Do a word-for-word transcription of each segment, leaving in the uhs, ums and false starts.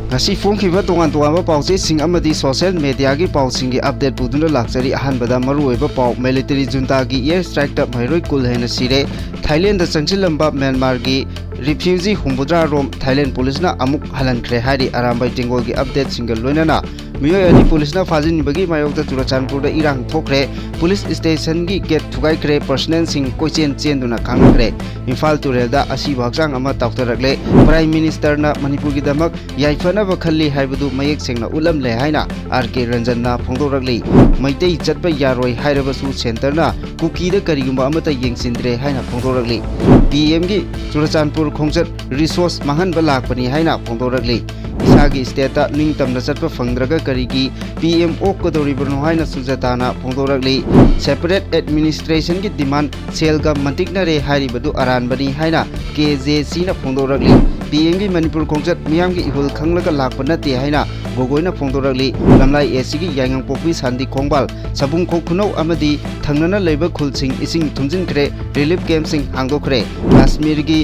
ꯉꯁꯤ ꯐꯣꯡꯈꯤꯕ ꯇꯣꯉꯥꯟ ꯇꯣꯉꯥꯟꯕ ꯄꯥꯎꯆꯦꯁꯤꯡ ꯑꯃꯗꯤ social mediaꯒꯤ ꯄꯥꯎꯁꯤꯡꯒꯤ update ꯄꯨꯗꯨꯅ ꯂꯥꯛꯆꯔꯤ꯫ ꯑꯍꯥꯟꯕꯗ ꯃꯔꯨꯑꯣꯏꯕ ꯄꯥꯎ, military juntaꯒꯤ air strikeꯇ ꯃꯍꯩꯔꯣꯏ ꯀꯨꯟ ꯍꯦꯟꯅ ꯁꯤꯔꯦ꯫ ꯊꯥꯏꯂꯦꯟꯗ ꯆꯪꯁꯤꯜꯂꯝꯕ ꯃ꯭ꯌꯥꯟꯃꯥꯔꯒꯤ refugee ꯍꯨꯝꯐꯨꯇꯔꯥ ꯔꯣꯝ ꯊꯥꯏꯂꯦꯟ ꯄꯨꯂꯤꯁꯅ ꯑꯃꯨꯛ ꯍꯜꯍꯟꯈ꯭ꯔꯦ ꯍꯥꯏꯔꯤ꯫ ꯑꯔꯥꯝꯕꯥꯏ ꯇꯦꯡꯒꯣꯜꯒꯤ updateꯁꯤꯡꯒ ꯂꯣꯏꯅꯅ ꯃꯤꯑꯣꯏ ꯑꯅꯤ ꯄꯨꯂꯤꯁꯅ ꯐꯥꯖꯤꯟꯕꯒꯤ ꯃꯥꯌꯣꯛꯇ ꯆꯨꯔꯆꯥꯟꯄꯨꯔꯗ ꯏꯔꯥꯡ ꯊꯣꯛꯈ꯭ꯔꯦ꯫ ꯄꯨꯂꯤꯁ stationꯒꯤ gate ꯊꯨꯒꯥꯏꯈ꯭ꯔꯦ꯫ Personnelꯁꯤꯡ ꯀꯣꯏꯆꯦꯟ ꯆꯦꯟꯗꯨꯅ ꯈꯥꯡꯅꯈ꯭ꯔꯦ꯫ ꯏꯝꯐꯥꯜ ꯇꯨꯔꯦꯜꯗ ꯑꯁꯤꯕ ꯍꯛꯆꯥꯡ ꯑꯃ ꯇꯥꯎꯊꯔꯛꯂꯦ꯫ Prime Ministerꯅ ꯃꯅꯤꯄꯨꯔꯒꯤꯗꯃꯛ ꯌꯥꯏꯐꯅꯕ ꯈꯜꯂꯤ ꯍꯥꯏꯕꯗꯨ ꯃꯌꯦꯛ ꯁꯦꯡꯅ ꯎꯠꯂꯝꯂꯦ ꯍꯥꯏꯅ ꯑꯥꯔ ꯀꯦ ꯔꯟꯖꯟꯅ ꯐꯣꯡꯗꯣꯔꯛꯂꯤ꯫ ꯃꯩꯇꯩ ꯆꯠꯄ ꯌꯥꯔꯣꯏ ꯍꯥꯏꯔꯕꯁꯨ centreꯅ ꯀꯨꯀꯤꯗ ꯀꯔꯤꯒꯨꯝꯕ ꯑꯃꯠꯇ ꯌꯦꯡꯁꯤꯟꯗ꯭ꯔꯦ ꯍꯥꯏꯅ ꯐꯣꯡꯗꯣꯔꯛꯂꯤ꯫ ꯄꯤ ꯑꯦꯝꯒꯤ ꯆꯨꯔꯆꯥꯟꯄꯨꯔ ꯈꯣꯡꯆꯠ resource ꯃꯥꯡꯍꯟꯕ ꯂꯥꯛꯄꯅꯤ ꯍꯥꯏꯅ ꯐꯣꯡꯗꯣꯔꯛꯂꯤ꯫ ꯏꯁꯥꯒꯤ stateꯇ ꯅꯤꯡꯇꯝꯅ ꯆꯠꯄ ꯐꯪꯗ꯭ꯔꯒ ꯀꯔꯤꯒꯤ ꯄꯤ ꯑꯦꯝ ꯑꯣꯛꯀꯗꯧꯔꯤꯕꯅꯣ ꯍꯥꯏꯅ ꯁꯨꯖꯥꯇꯥꯅ ꯐꯣꯡꯗꯣꯔꯛꯂꯤ꯫ Separate administrationꯒꯤ demand ꯁꯦꯜꯒ ꯃꯟꯇꯤꯛꯅꯔꯦ ꯍꯥꯏꯔꯤꯕꯗꯨ ꯑꯔꯥꯟꯕꯅꯤ ꯍꯥꯏꯅ ꯀꯦ ꯖꯦ ꯁꯤꯅ ꯐꯣꯡꯗꯣꯔꯛꯂꯤ꯫ ꯄꯤ ꯑꯦꯝꯒꯤ ꯃꯅꯤꯄꯨꯔ ꯈꯣꯡꯆꯠ ꯃꯤꯌꯥꯝꯒꯤ ꯏꯍꯨꯜ ꯈꯪꯂꯒ ꯂꯥꯛꯄ ꯅꯠꯇꯦ ꯍꯥꯏꯅ ꯒꯣꯒꯣꯏꯅ ꯐꯣꯡꯗꯣꯔꯛꯂꯤ꯫ ꯂꯝꯂꯥꯏ ꯑꯦꯁꯤꯒꯤ ꯌꯥꯏꯉꯪꯄꯣꯛꯄꯤ, ꯁꯥꯟꯗꯤ ꯈꯣꯡꯕꯥꯜ, ꯁꯕꯨꯡꯈꯣꯛ ꯈꯨꯅꯧ ꯑꯃꯗꯤ ꯊꯪꯅꯅ ꯂꯩꯕ ꯈꯨꯜꯁꯤꯡ ꯏꯁꯤꯡ ꯊꯨꯝꯖꯤꯟꯈ꯭ꯔꯦ꯫ Relief campꯁꯤꯡ ꯍꯥꯡꯗꯣꯛꯈ꯭ꯔꯦ꯫ ꯀꯥꯁꯃꯤꯔꯒꯤ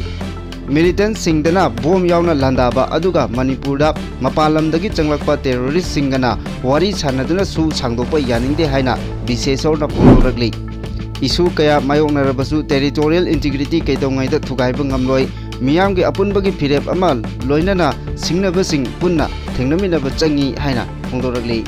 militantꯁꯤꯡꯗꯅ ꯕꯣꯝ ꯌꯥꯎꯅ ꯂꯥꯟꯗꯥꯕ ꯑꯗꯨꯒ ꯃꯅꯤꯄꯨꯔꯗ ꯃꯄꯥꯟ ꯂꯝꯗꯒꯤ ꯆꯪꯂꯛꯄ terroristꯁꯤꯡꯒꯅ ꯋꯥꯔꯤ ꯁꯥꯟꯅꯗꯨꯅ ꯁꯨ ꯁꯥꯡꯗꯣꯛꯄ ꯌꯥꯅꯤꯡꯗꯦ ꯍꯥꯏꯅ ꯕꯤꯁꯦꯁꯣꯔꯅ ꯐꯣꯡꯗꯣꯔꯛꯂꯤ꯫ Issue ꯀꯌꯥ ꯃꯥꯌꯣꯛꯅꯔꯕꯁꯨ territorial integrity ꯀꯩꯗꯧꯉꯩꯗ ꯊꯨꯒꯥꯏꯕ ꯉꯝꯂꯣꯏ꯫ ꯃꯤꯌꯥꯝꯒꯤ ꯑꯄꯨꯟꯕꯒꯤ ꯐꯤꯔꯦꯞ ꯑꯃ ꯂꯣꯏꯅꯅ ꯁꯤꯡꯅꯕꯁꯤꯡ ꯄꯨꯟꯅ ꯊꯦꯡꯅꯃꯤꯟꯅꯕ ꯆꯪꯏ ꯍꯥꯏꯅ ꯐꯣꯡꯗꯣꯔꯛꯂꯤ꯫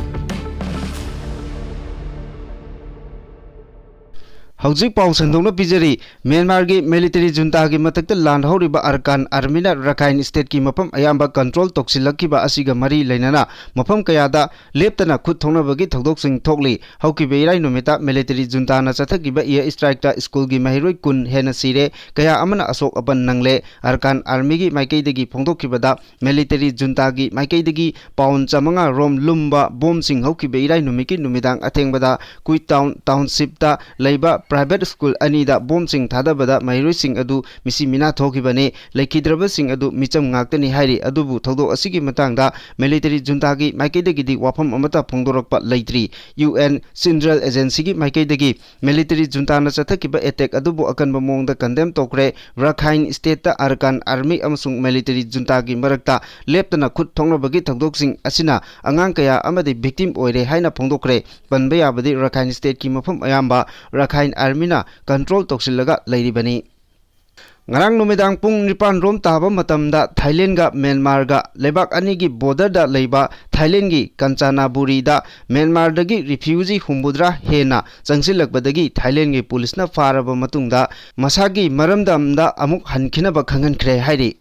ꯍꯧꯖꯤꯛ ꯄꯥꯎ ꯁꯟꯗꯣꯛꯅ ꯄꯤꯖꯔꯤ꯫ ꯃ꯭ꯌꯥꯟꯃꯥꯔꯒꯤ military juntaꯒꯤ ꯃꯊꯛꯇ ꯂꯥꯟ ꯍꯧꯔꯤꯕ ꯑꯔꯀꯥꯟ armyꯅ ꯔꯈꯥꯏꯟ stateꯀꯤ ꯃꯐꯝ ꯑꯌꯥꯝꯕ control ꯇꯧꯁꯤꯜꯂꯛꯈꯤꯕ ꯑꯁꯤꯒ ꯃꯔꯤ ꯂꯩꯅꯅ ꯃꯐꯝ ꯀꯌꯥꯗ ꯂꯦꯞꯇꯅ ꯈꯨꯠ ꯊꯣꯛꯅꯕꯒꯤ ꯊꯧꯗꯣꯛꯁꯤꯡ ꯊꯣꯛꯂꯤ꯫ ꯍꯧꯈꯤꯕ ꯏꯔꯥꯏ ꯅꯨꯃꯤꯠꯇ military juntaꯅ ꯆꯠꯊꯈꯤꯕ air strikeꯇ schoolꯒꯤ ꯃꯍꯩꯔꯣꯏ ꯀꯨꯟ ꯍꯦꯟꯅ ꯁꯤꯔꯦ, ꯀꯌꯥ ꯑꯃꯅ ꯑꯁꯣꯛ ꯑꯄꯟ ꯅꯪꯂꯦ꯫ ꯑꯔꯀꯥꯟ armyꯒꯤ ꯃꯥꯏꯀꯩꯗꯒꯤ ꯐꯣꯡꯗꯣꯛꯈꯤꯕꯗ military juntaꯒꯤ ꯃꯥꯏꯀꯩꯗꯒꯤ pound ꯆꯥꯃꯉꯥ ꯔꯣꯝ ꯂꯨꯝꯕ ꯕꯣꯝꯁꯤꯡ ꯍꯧꯈꯤꯕ ꯏꯔꯥꯏ ꯅꯨꯃꯤꯠꯀꯤ ꯅꯨꯃꯤꯗꯥꯡ ꯑꯊꯦꯡꯕꯗ ꯀꯨꯏ ꯇꯥꯎꯟ townshipꯇ ꯂꯩꯕ private school ꯑꯅꯤꯗ ꯕꯣꯝꯁꯤꯡ ꯊꯥꯗꯕꯗ ꯃꯍꯩꯔꯣꯏꯁꯤꯡ ꯑꯗꯨ ꯃꯤꯁꯤ ꯃꯤꯅꯥ ꯊꯣꯛꯈꯤꯕꯅꯤ꯫ ꯂꯩꯈꯤꯗ꯭ꯔꯕꯁꯤꯡ ꯑꯗꯨ ꯃꯤꯆꯝ ꯉꯥꯛꯇꯅꯤ ꯍꯥꯏꯔꯤ꯫ ꯑꯗꯨꯕꯨ ꯊꯧꯗꯣꯛ ꯑꯁꯤꯒꯤ ꯃꯇꯥꯡꯗ military juntaꯒꯤ ꯃꯥꯏꯀꯩꯗꯒꯤꯗꯤ ꯋꯥꯐꯝ ꯑꯃꯠꯇ ꯐꯣꯡꯗꯣꯔꯛꯄ ꯂꯩꯇ꯭ꯔꯤ꯫ UN Central Agencyꯒꯤ ꯃꯥꯏꯀꯩꯗꯒꯤ military juntaꯅ ꯆꯠꯊꯈꯤꯕ attack ꯑꯗꯨꯕꯨ ꯑꯀꯟꯕ ꯃꯑꯣꯡꯗ condemn ꯇꯧꯈ꯭ꯔꯦ꯫ ꯔꯥꯈꯥꯏꯟ stateꯇ Arakan Army ꯑꯃꯁꯨꯡ military juntaꯒꯤ ꯃꯔꯛꯇ ꯂꯦꯞꯇꯅ ꯈꯨꯠ ꯊꯣꯛꯅꯕꯒꯤ ꯊꯧꯗꯣꯛꯁꯤꯡ ꯑꯁꯤꯅ ꯑꯉꯥꯡ ꯀꯌꯥ ꯑꯃꯗꯤ victim ꯑꯣꯏꯔꯦ ꯍꯥꯏꯅ ꯐꯣꯡꯗꯣꯛꯈ꯭ꯔꯦ꯫ ꯄꯟꯕ ꯌꯥꯕꯗꯤ ꯔꯥꯈꯥꯏꯟ stateꯀꯤ ꯃꯐꯝ ꯑꯌꯥꯝꯕ Rakhine Armyꯅ control ꯇꯧꯁꯤꯜꯂꯒ ꯂꯩꯔꯤꯕꯅꯤ꯫ ꯉꯔꯥꯡ ꯅꯨꯃꯤꯗꯥꯡ ꯄꯨꯡ ꯅꯤꯄꯥꯟ ꯔꯣꯝ ꯇꯥꯕ ꯃꯇꯝꯗ ꯊꯥꯏꯂꯦꯟꯒ ꯃ꯭ꯌꯥꯟꯃꯥꯔꯒ ꯂꯩꯕꯥꯛ ꯑꯅꯤꯒꯤ borderꯗ ꯂꯩꯕ ꯊꯥꯏꯂꯦꯟꯒꯤ ꯀꯟꯆꯥꯅꯥꯕꯨꯔꯤꯗ ꯃ꯭ꯌꯥꯟꯃꯥꯔꯗꯒꯤ refugee ꯍꯨꯝꯐꯨꯇꯔꯥ ꯍꯦꯟꯅ ꯆꯪꯁꯤꯜꯂꯛꯄꯗꯒꯤ ꯊꯥꯏꯂꯦꯟꯒꯤ ꯄꯨꯂꯤꯁꯅ ꯐꯥꯔꯕ ꯃꯇꯨꯡꯗ ꯃꯁꯥꯒꯤ ꯃꯔꯝꯗꯝꯗ ꯑꯃꯨꯛ ꯍꯟꯈꯤꯅꯕ ꯈꯪꯍꯟꯈ꯭ꯔꯦ ꯍꯥꯏꯔꯤ꯫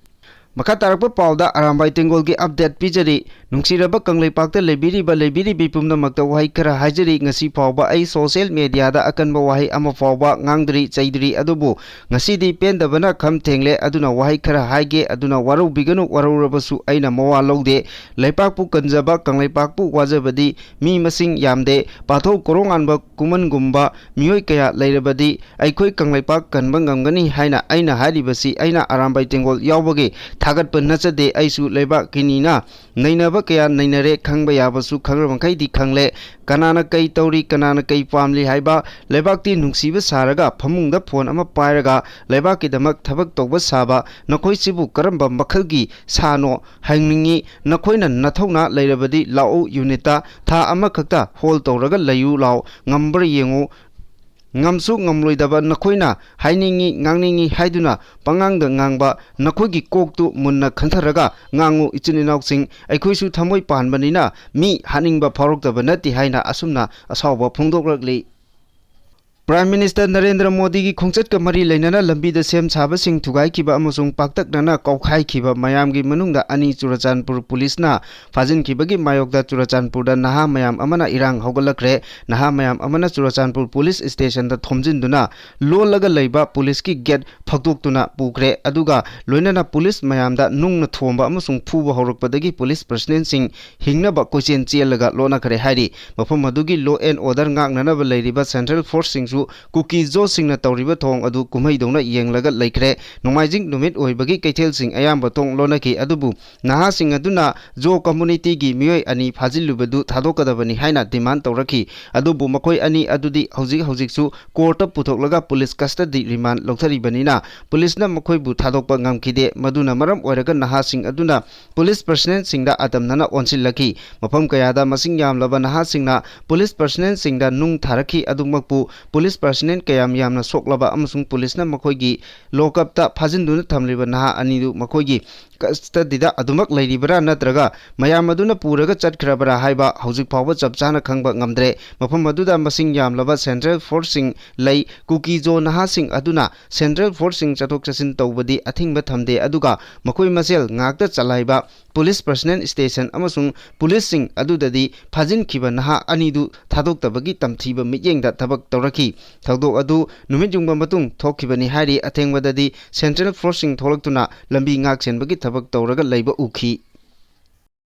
ꯃꯈꯥ ꯇꯥꯔꯛꯄ ꯄꯥꯎꯗ ꯑꯔꯥꯝꯕꯥꯏ ꯇꯦꯡꯒꯣꯜꯒꯤ update ꯄꯤꯖꯔꯤ꯫ ꯅꯨꯡꯁꯤꯔꯕ ꯀꯪꯂꯩꯄꯥꯛꯇ ꯂꯩꯕꯤꯔꯤꯕ ꯂꯩꯕꯤꯔꯤꯕꯤ ꯄꯨꯝꯅꯃꯛꯇ ꯋꯥꯍꯩ ꯈꯔ ꯍꯥꯏꯖꯔꯤ꯫ ꯉꯁꯤ ꯐꯥꯎꯕ ꯑꯩ social mediaꯗ ꯑꯀꯟꯕ ꯋꯥꯍꯩ ꯑꯃ ꯐꯥꯎꯕ ꯉꯥꯡꯗ꯭ꯔꯤ, ꯆꯩꯗ꯭ꯔꯤ꯫ ꯑꯗꯨꯕꯨ ꯉꯁꯤꯗꯤ ꯄꯦꯟꯗꯕꯅ ꯈꯝ ꯊꯦꯡꯂꯦ꯫ ꯑꯗꯨꯅ ꯋꯥꯍꯩ ꯈꯔ ꯍꯥꯏꯒꯦ꯫ ꯑꯗꯨꯅ ꯋꯥꯔꯧꯕꯤꯒꯅꯨ, ꯋꯥꯔꯧꯔꯕꯁꯨ ꯑꯩꯅ ꯃꯋꯥ ꯂꯧꯗꯦ꯫ ꯂꯩꯄꯥꯛꯄꯨ ꯀꯟꯖꯕ, ꯀꯪꯂꯩꯄꯥꯛꯄꯨ ꯋꯥꯖꯕꯗꯤ ꯃꯤ ꯃꯁꯤꯡ ꯌꯥꯝꯗꯦ꯫ ꯄꯥꯊꯧ ꯀꯣꯔꯣꯉꯥꯟꯕ ꯀꯨꯃꯟꯒꯨꯝꯕ ꯃꯤꯑꯣꯏ ꯀꯌꯥ ꯂꯩꯔꯕꯗꯤ ꯑꯩꯈꯣꯏ ꯀꯪꯂꯩꯄꯥꯛ ꯀꯟꯕ ꯉꯝꯒꯅꯤ ꯍꯥꯏꯅ ꯑꯩꯅ ꯍꯥꯏꯔꯤꯕꯁꯤ ꯑꯩꯅ ꯑꯔꯥꯝꯕꯥꯏ ꯇꯦꯡꯒꯣꯜ ꯌꯥꯎꯕꯒꯤ ꯊꯥꯒꯠꯄ ꯅꯠꯆꯗꯦ꯫ ꯑꯩꯁꯨ ꯂꯩꯕꯥꯛꯀꯤꯅꯤꯅ ꯅꯩꯅꯕ ꯀꯌꯥ ꯅꯩꯅꯔꯦ, ꯈꯪꯕ ꯌꯥꯕꯁꯨ ꯈꯪꯕ ꯃꯈꯩꯗꯤ ꯈꯪꯂꯦ꯫ ꯀꯅꯥꯅ ꯀꯩ ꯇꯧꯔꯤ, ꯀꯅꯥꯅ ꯀꯩ ꯄꯥꯝꯂꯤ ꯍꯥꯏꯕ ꯂꯩꯕꯥꯛꯇꯤ ꯅꯨꯡꯁꯤꯕ ꯁꯥꯔꯒ ꯐꯃꯨꯡꯗ phone ꯑꯃ ꯄꯥꯏꯔꯒ ꯂꯩꯕꯥꯛꯀꯤꯗꯃꯛ ꯊꯕꯛ ꯇꯧꯕ ꯁꯥꯕ ꯅꯈꯣꯏꯁꯤꯕꯨ ꯀꯔꯝꯕ ꯃꯈꯜꯒꯤ ꯁꯥꯅꯣ ꯍꯥꯏꯅꯤꯡꯉꯤ꯫ ꯅꯈꯣꯏꯅ ꯅꯊꯧꯅꯥ ꯂꯩꯔꯕꯗꯤ ꯂꯥꯛꯎ, unitꯇ ꯊꯥ ꯑꯃꯈꯛꯇ hold ꯇꯧꯔꯒ ꯂꯩꯌꯨ ꯂꯥꯎ, ꯉꯝꯕ꯭ꯔꯥ ꯌꯦꯡꯉꯨ꯫ ꯉꯝꯁꯨ ꯉꯝꯂꯣꯏꯗꯕ ꯅꯈꯣꯏꯅ ꯍꯥꯏꯅꯤꯡꯉꯤ ꯉꯥꯡꯅꯤꯡꯉꯤ ꯍꯥꯏꯗꯨꯅ ꯄꯉꯥꯡꯗ ꯉꯥꯡꯕ ꯅꯈꯣꯏꯒꯤ ꯀꯣꯛꯇꯨ ꯃꯨꯟꯅ ꯈꯟꯊꯔꯒ ꯉꯥꯡꯉꯨ ꯏꯆꯤꯟ ꯏꯅꯥꯎꯁꯤꯡ꯫ ꯑꯩꯈꯣꯏꯁꯨ ꯊꯃꯣꯏ ꯄꯥꯟꯕꯅꯤꯅ ꯃꯤ ꯍꯥꯠꯅꯤꯡꯕ ꯐꯥꯎꯔꯛꯇꯕ ꯅꯠꯇꯦ ꯍꯥꯏꯅ ꯑꯁꯨꯝꯅ ꯑꯁꯥꯎꯕ ꯐꯣꯡꯗꯣꯛꯂꯛꯂꯤ꯫ Prime Minister ꯅꯔꯦꯟꯗ꯭ꯔ ꯃꯣꯗꯤꯒꯤ ꯈꯣꯡꯆꯠꯀ ꯃꯔꯤ ꯂꯩꯅꯅ ꯂꯝꯕꯤꯗ ꯁꯦꯝ ꯁꯥꯕꯁꯤꯡ ꯊꯨꯒꯥꯏꯈꯤꯕ ꯑꯃꯁꯨꯡ ꯄꯥꯛꯇꯛꯅꯅ ꯀꯥꯎꯈꯥꯏꯈꯤꯕ ꯃꯌꯥꯝꯒꯤ ꯃꯅꯨꯡꯗ ꯑꯅꯤ ꯆꯨꯔꯆꯥꯟꯄꯨꯔ ꯄꯨꯂꯤꯁꯅ ꯐꯥꯖꯤꯟꯈꯤꯕꯒꯤ ꯃꯥꯌꯣꯛꯇ ꯆꯨꯔꯆꯥꯟꯄꯨꯔꯗ ꯅꯍꯥ ꯃꯌꯥꯝ ꯑꯃꯅ ꯏꯔꯥꯡ ꯍꯧꯒꯠꯂꯛꯈ꯭ꯔꯦ꯫ ꯅꯍꯥ ꯃꯌꯥꯝ ꯑꯃꯅ ꯆꯨꯔꯆꯥꯟꯄꯨꯔ ꯄꯨꯂꯤꯁ stationꯗ ꯊꯣꯝꯖꯤꯟꯗꯨꯅ ꯂꯣꯜꯂꯒ ꯂꯩꯕ ꯄꯨꯂꯤꯁꯀꯤ gate ꯐꯥꯛꯇꯣꯛꯇꯨꯅ ꯄꯨꯈ꯭ꯔꯦ꯫ ꯑꯗꯨꯒ ꯂꯣꯏꯅꯅ ꯄꯨꯂꯤꯁ ꯃꯌꯥꯝꯗ ꯅꯨꯡꯅ ꯊꯣꯝꯕ ꯑꯃꯁꯨꯡ ꯐꯨꯕ ꯍꯧꯔꯛꯄꯗꯒꯤ ꯄꯨꯂꯤꯁ personnelꯁꯤꯡ ꯍꯤꯡꯅꯕ ꯀꯣꯏꯆꯦꯟ ꯆꯦꯜꯂꯒ ꯂꯣꯠꯅꯈ꯭ꯔꯦ ꯍꯥꯏꯔꯤ꯫ ꯃꯐꯝ ꯑꯗꯨꯒꯤ law and order ꯉꯥꯛꯅꯅꯕ ꯂꯩꯔꯤꯕ central forceꯁꯤꯡꯁꯨ ꯀꯨꯀꯤ ꯖꯣꯁꯤꯡꯅ ꯇꯧꯔꯤꯕ ꯊꯧꯑꯣꯡ ꯑꯗꯨ ꯀꯨꯝꯍꯩꯗꯧꯅ ꯌꯦꯡꯂꯒ ꯂꯩꯈ꯭ꯔꯦ꯫ ꯅꯣꯡꯃꯥꯏꯖꯤꯡ ꯅꯨꯃꯤꯠ ꯑꯣꯏꯕꯒꯤ ꯀꯩꯊꯦꯜꯁꯤꯡ ꯑꯌꯥꯝꯕ ꯊꯣꯡ ꯂꯣꯟꯅꯈꯤ, ꯑꯗꯨꯕꯨ ꯅꯍꯥꯁꯤꯡ ꯑꯗꯨꯅ ꯖꯣ ꯀꯝꯃꯨꯅꯤꯇꯤꯒꯤ ꯃꯤꯑꯣꯏ ꯑꯅꯤ ꯐꯥꯖꯤꯜꯂꯨꯕꯗꯨ ꯊꯥꯗꯣꯛꯀꯗꯕꯅꯤ ꯍꯥꯏꯅ ꯗꯤꯃꯥꯟ ꯇꯧꯔꯛꯈꯤ꯫ ꯑꯗꯨꯕꯨ ꯃꯈꯣꯏ ꯑꯅꯤ ꯑꯗꯨꯗꯤ ꯍꯧꯖꯤꯛ ꯍꯧꯖꯤꯛꯁꯨ ꯀꯣꯔꯠꯇ ꯄꯨꯊꯣꯛꯂꯒ ꯄꯨꯂꯤꯁ ꯀꯁꯇꯗꯤ ꯔꯤꯃꯥꯟ ꯂꯧꯊꯔꯤꯕꯅꯤꯅ ꯄꯨꯂꯤꯁꯅ ꯃꯈꯣꯏꯕꯨ ꯊꯥꯗꯣꯛꯄ ꯉꯝꯈꯤꯗꯦ꯫ ꯃꯗꯨꯅ ꯃꯔꯝ ꯑꯣꯏꯔꯒ ꯅꯍꯥꯁꯤꯡ ꯑꯗꯨꯅ ꯄꯨꯂꯤꯁ ꯄꯔꯁꯅꯦꯜꯁꯤꯡꯗ ꯑꯇꯝꯅꯅ ꯑꯣꯟꯁꯤꯜꯂꯛꯈꯤ꯫ ꯃꯐꯝ ꯀꯌꯥꯗ ꯃꯁꯤꯡ ꯌꯥꯝꯂꯕ ꯅꯍꯥꯁꯤꯡꯅ ꯄꯨꯂꯤꯁ ꯄꯔꯁꯅꯦꯜꯁꯤꯡꯗ ꯅꯨꯡ ꯊꯥꯔꯛꯈꯤ꯫ ꯑꯗꯨꯃꯛꯄꯨ ꯄꯨꯂꯤꯁ ꯄꯔꯁꯅꯦꯜ ꯀꯌꯥꯝ ꯌꯥꯝꯅ ꯁꯣꯛꯂꯕ ꯑꯃꯁꯨꯡ ꯄꯨꯂꯤꯁꯅ ꯃꯈꯣꯏꯒꯤ ꯂꯣꯀꯞꯇ ꯐꯥꯖꯤꯟꯗꯨꯅ ꯊꯝꯂꯤꯕ ꯅꯍꯥ ꯑꯅꯤꯗꯨ ꯃꯈꯣꯏꯒꯤ ꯀꯁꯇꯗꯤꯗ ꯑꯗꯨꯃꯛ ꯂꯩꯔꯤꯕ꯭ꯔꯥ ꯅꯠꯇ꯭ꯔꯒ ꯃꯌꯥꯝ ꯑꯗꯨꯅ ꯄꯨꯔꯒ ꯆꯠꯈ꯭ꯔꯕ꯭ꯔꯥ ꯍꯥꯏꯕ ꯍꯧꯖꯤꯛ ꯐꯥꯎꯕ ꯆꯞ ꯆꯥꯅ ꯈꯪꯕ ꯉꯝꯗ꯭ꯔꯦ꯫ ꯃꯐꯝ ꯑꯗꯨꯗ ꯃꯁꯤꯡ ꯌꯥꯝꯂꯕ ꯁꯦꯟꯇ꯭ꯔꯦꯜ ꯐꯣꯔꯁꯁꯤꯡ ꯂꯩ꯫ ꯀꯨꯀꯤ ꯖꯣ ꯅꯍꯥꯁꯤꯡ ꯑꯗꯨꯅ ꯁꯦꯟꯇ꯭ꯔꯦꯜ ꯐꯣꯔꯁꯁꯤꯡ ꯆꯠꯊꯣꯛ ꯆꯠꯁꯤꯟ ꯇꯧꯕꯗꯤ ꯑꯊꯤꯡꯕ ꯊꯝꯗꯦ, ꯑꯗꯨꯒ ꯃꯈꯣꯏ ꯃꯁꯦꯜ ꯉꯥꯛꯇ ꯆꯂꯥꯏꯕ ꯄꯨꯂꯤꯁ ꯄꯔꯁꯅꯦꯜ ꯁ꯭ꯇꯦꯁꯟ ꯑꯃꯁꯨꯡ ꯄꯨꯂꯤꯁꯁꯤꯡ ꯑꯗꯨꯗꯗꯤ ꯐꯥꯖꯤꯟꯈꯤꯕ ꯅꯍꯥ ꯑꯅꯤꯗꯨ ꯊꯥꯗꯣꯛꯇꯕꯒꯤ ꯇꯝꯊꯤꯕ ꯃꯤꯠꯌꯦꯡꯗ ꯊꯕꯛ ꯇꯧꯔꯛꯈꯤ꯫ ꯊꯧꯗꯣꯛ ꯑꯗꯨ ꯅꯨꯃꯤꯠ ꯌꯨꯡꯕ ꯃꯇꯨꯡ ꯊꯣꯛꯈꯤꯕꯅꯤ ꯍꯥꯏꯔꯤ꯫ ꯑꯊꯦꯡꯕꯗꯗꯤ ꯁꯦꯟꯇ꯭ꯔꯦꯜ ꯐꯣꯔꯁꯁꯤꯡ ꯊꯣꯛꯂꯛꯇꯨꯅ ꯂꯝꯕꯤ ꯉꯥꯛ ꯁꯦꯟꯕꯒꯤ ꯊꯕꯛ ꯇꯧꯔꯒ ꯂꯩꯕ ꯎꯈꯤ꯫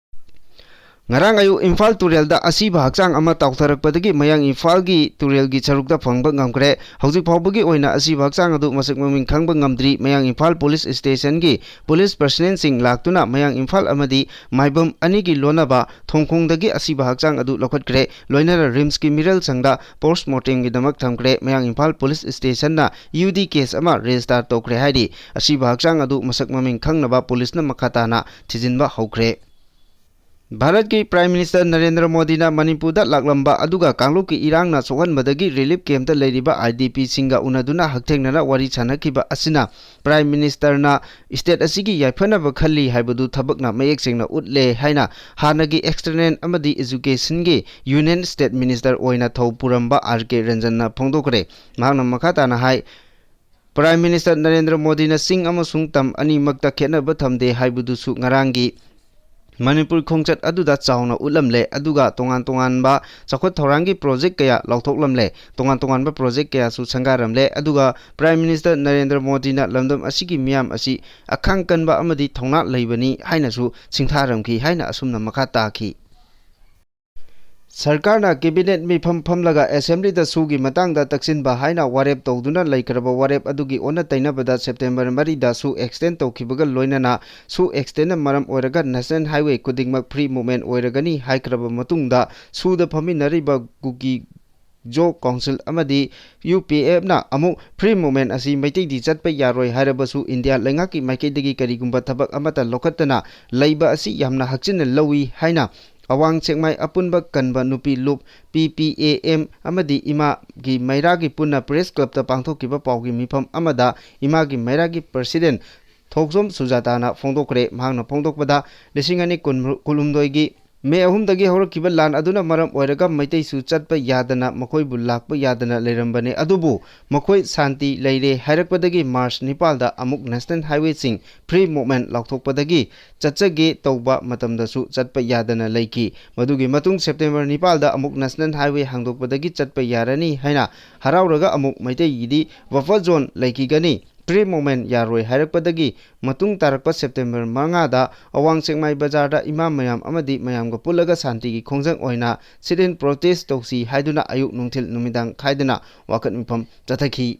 ꯉꯔꯥꯡ ꯑꯌꯨꯛ ꯏꯝꯐꯥꯜ ꯇꯨꯔꯦꯜꯗ ꯑꯁꯤꯕ ꯍꯛꯆꯥꯡ ꯑꯃ ꯇꯥꯎꯊꯔꯛꯄꯗꯒꯤ ꯃꯌꯥꯡ ꯏꯝꯐꯥꯜꯒꯤ ꯇꯨꯔꯦꯜꯒꯤ ꯁꯔꯨꯛꯇ ꯐꯪꯕ ꯉꯝꯈ꯭ꯔꯦ꯫ ꯍꯧꯖꯤꯛ ꯐꯥꯎꯕꯒꯤ ꯑꯣꯏꯅ ꯑꯁꯤꯕ ꯍꯛꯆꯥꯡ ꯑꯗꯨ ꯃꯁꯛ ꯃꯃꯤꯡ ꯈꯪꯕ ꯉꯝꯗ꯭ꯔꯤ꯫ ꯃꯌꯥꯡ ꯏꯝꯐꯥꯜ ꯄꯨꯂꯤꯁ ꯁ꯭ꯇꯦꯁꯟꯒꯤ ꯄꯨꯂꯤꯁ ꯄꯔꯁꯅꯦꯜꯁꯤꯡ ꯂꯥꯛꯇꯨꯅ ꯃꯌꯥꯡ ꯏꯝꯐꯥꯜ ꯑꯃꯗꯤ ꯃꯥꯏꯕꯝ ꯑꯅꯤꯒꯤ ꯂꯣꯟꯅꯕ ꯊꯣꯡꯈꯣꯡꯗꯒꯤ ꯑꯁꯤꯕ ꯍꯛꯆꯥꯡ ꯑꯗꯨ ꯂꯧꯈꯠꯈ꯭ꯔꯦ꯫ ꯂꯣꯏꯅꯅ ꯔꯤꯝꯁꯀꯤ ꯃꯤꯔꯦꯜ ꯁꯪꯗ ꯄꯣꯁꯠꯃꯣꯔꯇꯦꯝꯒꯤꯗꯃꯛ ꯊꯝꯈ꯭ꯔꯦ꯫ ꯃꯌꯥꯡ ꯏꯝꯐꯥꯜ ꯄꯨꯂꯤꯁ ꯁ꯭ꯇꯦꯁꯟꯅ ꯌꯨ ꯗꯤ ꯀꯦꯁ ꯑꯃ ꯔꯦꯖꯤꯁꯇꯥꯔ ꯇꯧꯈ꯭ꯔꯦ ꯍꯥꯏꯔꯤ꯫ ꯑꯁꯤꯕ ꯍꯛꯆꯥꯡ ꯑꯗꯨ ꯃꯁꯛ ꯃꯃꯤꯡ ꯈꯪꯅꯕ ꯄꯨꯂꯤꯁꯅ ꯃꯈꯥ ꯇꯥꯅ ꯊꯤꯖꯤꯟꯕ ꯍꯧꯈ꯭ꯔꯦ꯫ ꯚꯥꯔꯠꯀꯤ ꯄ꯭ꯔꯥꯏꯝ ꯃꯤꯅꯤꯁꯇꯔ ꯅꯔꯦꯟꯗ꯭ꯔ ꯃꯣꯗꯤꯅ ꯃꯅꯤꯄꯨꯔꯗ ꯂꯥꯛꯂꯝꯕ ꯑꯗꯨꯒ ꯀꯥꯡꯂꯨꯞꯀꯤ ꯏꯔꯥꯡꯅ ꯁꯣꯛꯍꯟꯕꯗꯒꯤ ꯔꯤꯂꯤꯐ ꯀꯦꯝꯞꯇ ꯂꯩꯔꯤꯕ ꯑꯥꯏ ꯗꯤ ꯄꯤꯁꯤꯡꯒ ꯎꯅꯗꯨꯅ ꯍꯛꯊꯦꯡꯅꯅ ꯋꯥꯔꯤ ꯁꯥꯟꯅꯈꯤꯕ ꯑꯁꯤꯅ ꯄ꯭ꯔꯥꯏꯝ ꯃꯤꯅꯤꯁꯇꯔꯅ ꯁ꯭ꯇꯦꯠ ꯑꯁꯤꯒꯤ ꯌꯥꯏꯐꯅꯕ ꯈꯜꯂꯤ ꯍꯥꯏꯕꯗꯨ ꯊꯕꯛꯅ ꯃꯌꯦꯛ ꯁꯦꯡꯅ ꯎꯠꯂꯦ ꯍꯥꯏꯅ ꯍꯥꯟꯅꯒꯤ ꯑꯦꯛꯁꯇꯔꯅꯦꯜ ꯑꯃꯗꯤ ꯑꯦꯖꯨꯀꯦꯁꯟꯒꯤ ꯌꯨꯅꯤꯌꯟ ꯁ꯭ꯇꯦꯠ ꯃꯤꯅꯤꯁꯇꯔ ꯑꯣꯏꯅ ꯊꯧ ꯄꯨꯔꯝꯕ ꯑꯥꯔ ꯀꯦ ꯔꯟꯖꯟꯅ ꯐꯣꯡꯗꯣꯛꯈ꯭ꯔꯦ꯫ ꯃꯍꯥꯛꯅ ꯃꯈꯥ ꯇꯥꯅ ꯍꯥꯏ, ꯄ꯭ꯔꯥꯏꯝ ꯃꯤꯅꯤꯁꯇꯔ ꯅꯔꯦꯟꯗ꯭ꯔ ꯃꯣꯗꯤꯅ ꯆꯤꯡ ꯑꯃꯁꯨꯡ ꯇꯝ ꯑꯅꯤꯃꯛꯇ ꯈꯦꯠꯅꯕ ꯊꯝꯗꯦ ꯍꯥꯏꯕꯗꯨꯁꯨ ꯉꯔꯥꯡꯒꯤ ꯃꯅꯤꯄꯨꯔ ꯈꯣꯡꯆꯠ ꯑꯗꯨꯗ ꯆꯥꯎꯅ ꯎꯠꯂꯝꯂꯦ, ꯑꯗꯨꯒ ꯇꯣꯉꯥꯟ ꯇꯣꯉꯥꯟꯕ ꯆꯥꯎꯈꯠ ꯊꯧꯔꯥꯡꯒꯤ ꯄ꯭ꯔꯣꯖꯦꯛ ꯀꯌꯥ ꯂꯥꯎꯊꯣꯛꯂꯝꯂꯦ, ꯇꯣꯉꯥꯟ ꯇꯣꯉꯥꯟꯕ ꯄ꯭ꯔꯣꯖꯦꯛ ꯀꯌꯥꯁꯨ ꯁꯪꯒꯥꯔꯝꯂꯦ, ꯑꯗꯨꯒ ꯄ꯭ꯔꯥꯏꯝ ꯃꯤꯅꯤꯁꯇꯔ ꯅꯔꯦꯟꯗ꯭ꯔ ꯃꯣꯗꯤꯅ ꯂꯝꯗꯝ ꯑꯁꯤꯒꯤ ꯃꯤꯌꯥꯝ ꯑꯁꯤ ꯑꯈꯥꯡ ꯀꯟꯕ ꯑꯃꯗꯤ ꯊꯧꯅꯥ ꯂꯩꯕꯅꯤ ꯍꯥꯏꯅꯁꯨ ꯁꯤꯡꯊꯥꯔꯝꯈꯤ ꯍꯥꯏꯅ ꯑꯁꯨꯝꯅ ꯃꯈꯥ ꯇꯥꯈꯤ꯫ ꯁꯔꯀꯥꯔꯅ ꯀꯦꯕꯤꯅꯦꯠ ꯃꯤꯐꯝ ꯐꯝꯂꯒ ꯑꯦꯁꯦꯝꯕ꯭ꯂꯤꯗ ꯁꯨꯒꯤ ꯃꯇꯥꯡꯗ ꯇꯛꯁꯤꯟꯕ ꯍꯥꯏꯅ ꯋꯥꯔꯦꯞ ꯇꯧꯗꯨꯅ ꯂꯩꯈ꯭ꯔꯕ ꯋꯥꯔꯦꯞ ꯑꯗꯨꯒꯤ ꯑꯣꯟꯅ ꯇꯩꯅꯕꯗ ꯁꯦꯞꯇꯦꯝꯕꯔ ꯃꯔꯤꯗ ꯁꯨ ꯑꯦꯛꯁꯇꯦꯟ ꯇꯧꯈꯤꯕꯒ ꯂꯣꯏꯅꯅ ꯁꯨ ꯑꯦꯛꯁꯇꯦꯟꯅ ꯃꯔꯝ ꯑꯣꯏꯔꯒ ꯅꯦꯁꯅꯦꯜ ꯍꯥꯏꯋꯦ ꯈꯨꯗꯤꯡꯃꯛ ꯐ꯭ꯔꯤ ꯃꯨꯚꯃꯦꯟ ꯑꯣꯏꯔꯒꯅꯤ ꯍꯥꯏꯈ꯭ꯔꯕ ꯃꯇꯨꯡꯗ ꯁꯨꯗ ꯐꯝꯃꯤꯟꯅꯔꯤꯕ ꯀꯨꯀꯤ ꯖꯣ ꯀꯥꯎꯟꯁꯤꯜ ꯑꯃꯗꯤ ꯌꯨ ꯄꯤ ꯑꯦꯐꯅ ꯑꯃꯨꯛ ꯐ꯭ꯔꯤ ꯃꯨꯚꯃꯦꯟ ꯑꯁꯤ ꯃꯩꯇꯩꯗꯤ ꯆꯠꯄ ꯌꯥꯔꯣꯏ ꯍꯥꯏꯔꯕꯁꯨ ꯏꯟꯗꯤꯌꯥ ꯂꯩꯉꯥꯛꯀꯤ ꯃꯥꯏꯀꯩꯗꯒꯤ ꯀꯔꯤꯒꯨꯝꯕ ꯊꯕꯛ ꯑꯃꯠꯇ ꯂꯧꯈꯠꯇꯅ ꯂꯩꯕ ꯑꯁꯤ ꯌꯥꯝꯅ ꯍꯛꯆꯤꯟꯅ ꯂꯧꯏ ꯍꯥꯏꯅ ꯑꯋꯥꯡ ꯁꯦꯛꯃꯥꯏ ꯑꯄꯨꯟꯕ ꯀꯟꯕ ꯅꯨꯄꯤ ꯂꯨꯞ, ꯄꯤ ꯄꯤ ꯑꯦ ꯑꯦꯝ, ꯑꯃꯗꯤ ꯏꯃꯥꯒꯤ ꯃꯩꯔꯥꯒꯤ ꯄꯨꯟꯅ ꯄ꯭ꯔꯦꯁ ꯀ꯭ꯂꯕꯇ ꯄꯥꯡꯊꯣꯛꯈꯤꯕ ꯄꯥꯎꯒꯤ ꯃꯤꯐꯝ ꯑꯃꯗ ꯏꯃꯥꯒꯤ ꯃꯩꯔꯥꯒꯤ ꯄ꯭ꯔꯁꯤꯗꯦꯟ ꯊꯣꯛꯆꯣꯝ ꯁꯨꯖꯥꯇꯥꯅ ꯐꯣꯡꯗꯣꯛꯈ꯭ꯔꯦ꯫ ꯃꯍꯥꯛꯅ ꯐꯣꯡꯗꯣꯛꯄꯗ, ꯂꯤꯁꯤꯡ ꯑꯅꯤ ꯀꯨꯟꯍꯨꯝꯗꯣꯏꯒꯤ ꯃꯦ ꯑꯍꯨꯝꯗꯒꯤ ꯍꯧꯔꯛꯈꯤꯕ ꯂꯥꯟ ꯑꯗꯨꯅ ꯃꯔꯝ ꯑꯣꯏꯔꯒ ꯃꯩꯇꯩꯁꯨ ꯆꯠꯄ ꯌꯥꯗꯅ, ꯃꯈꯣꯏꯕꯨ ꯂꯥꯛꯄ ꯌꯥꯗꯅ ꯂꯩꯔꯝꯕꯅꯦ꯫ ꯑꯗꯨꯕꯨ ꯃꯈꯣꯏ ꯁꯥꯟꯇꯤ ꯂꯩꯔꯦ ꯍꯥꯏꯔꯛꯄꯗꯒꯤ ꯃꯥꯔꯆ ꯅꯤꯄꯥꯜꯗ ꯑꯃꯨꯛ ꯅꯦꯁꯅꯦꯜ ꯍꯥꯏꯋꯦꯁꯤꯡ ꯐ꯭ꯔꯤ ꯃꯨꯚꯃꯦꯟ ꯂꯥꯎꯊꯣꯛꯄꯗꯒꯤ ꯆꯠꯆꯒꯦ ꯇꯧꯕ ꯃꯇꯝꯗꯁꯨ ꯆꯠꯄ ꯌꯥꯗꯅ ꯂꯩꯈꯤ꯫ ꯃꯗꯨꯒꯤ ꯃꯇꯨꯡ ꯁꯦꯞꯇꯦꯝꯕꯔ ꯅꯤꯄꯥꯜꯗ ꯑꯃꯨꯛ ꯅꯦꯁꯅꯦꯜ ꯍꯥꯏꯋꯦ ꯍꯥꯡꯗꯣꯛꯄꯗꯒꯤ ꯆꯠꯄ ꯌꯥꯔꯅꯤ ꯍꯥꯏꯅ ꯍꯔꯥꯎꯔꯒ ꯑꯃꯨꯛ ꯃꯩꯇꯩꯒꯤꯗꯤ ꯕꯐꯔ ꯖꯣꯟ ꯂꯩꯈꯤꯒꯅꯤ꯫ ꯐ꯭ꯔꯤ ꯃꯨꯚꯃꯦꯟ ꯌꯥꯔꯣꯏ ꯍꯥꯏꯔꯛꯄꯗꯒꯤ ꯃꯇꯨꯡ ꯇꯥꯔꯛꯄ ꯁꯦꯞꯇꯦꯝꯕꯔ ꯃꯉꯥꯗ ꯑꯋꯥꯡ ꯁꯦꯛꯃꯥꯏ ꯕꯖꯥꯔꯗ ꯏꯃꯥ ꯃꯌꯥꯝ ꯑꯃꯗꯤ ꯃꯌꯥꯝꯒ ꯄꯨꯜꯂꯒ ꯁꯥꯟꯇꯤꯒꯤ ꯈꯣꯡꯖꯪ ꯑꯣꯏꯅ sit-in protest ꯇꯧꯁꯤ ꯍꯥꯏꯗꯨꯅ ꯑꯌꯨꯛ ꯅꯨꯡꯊꯤꯜ ꯅꯨꯃꯤꯗꯥꯡ ꯈꯥꯏꯗꯅ ꯋꯥꯀꯠ ꯃꯤꯐꯝ ꯆꯠꯊꯈꯤ꯫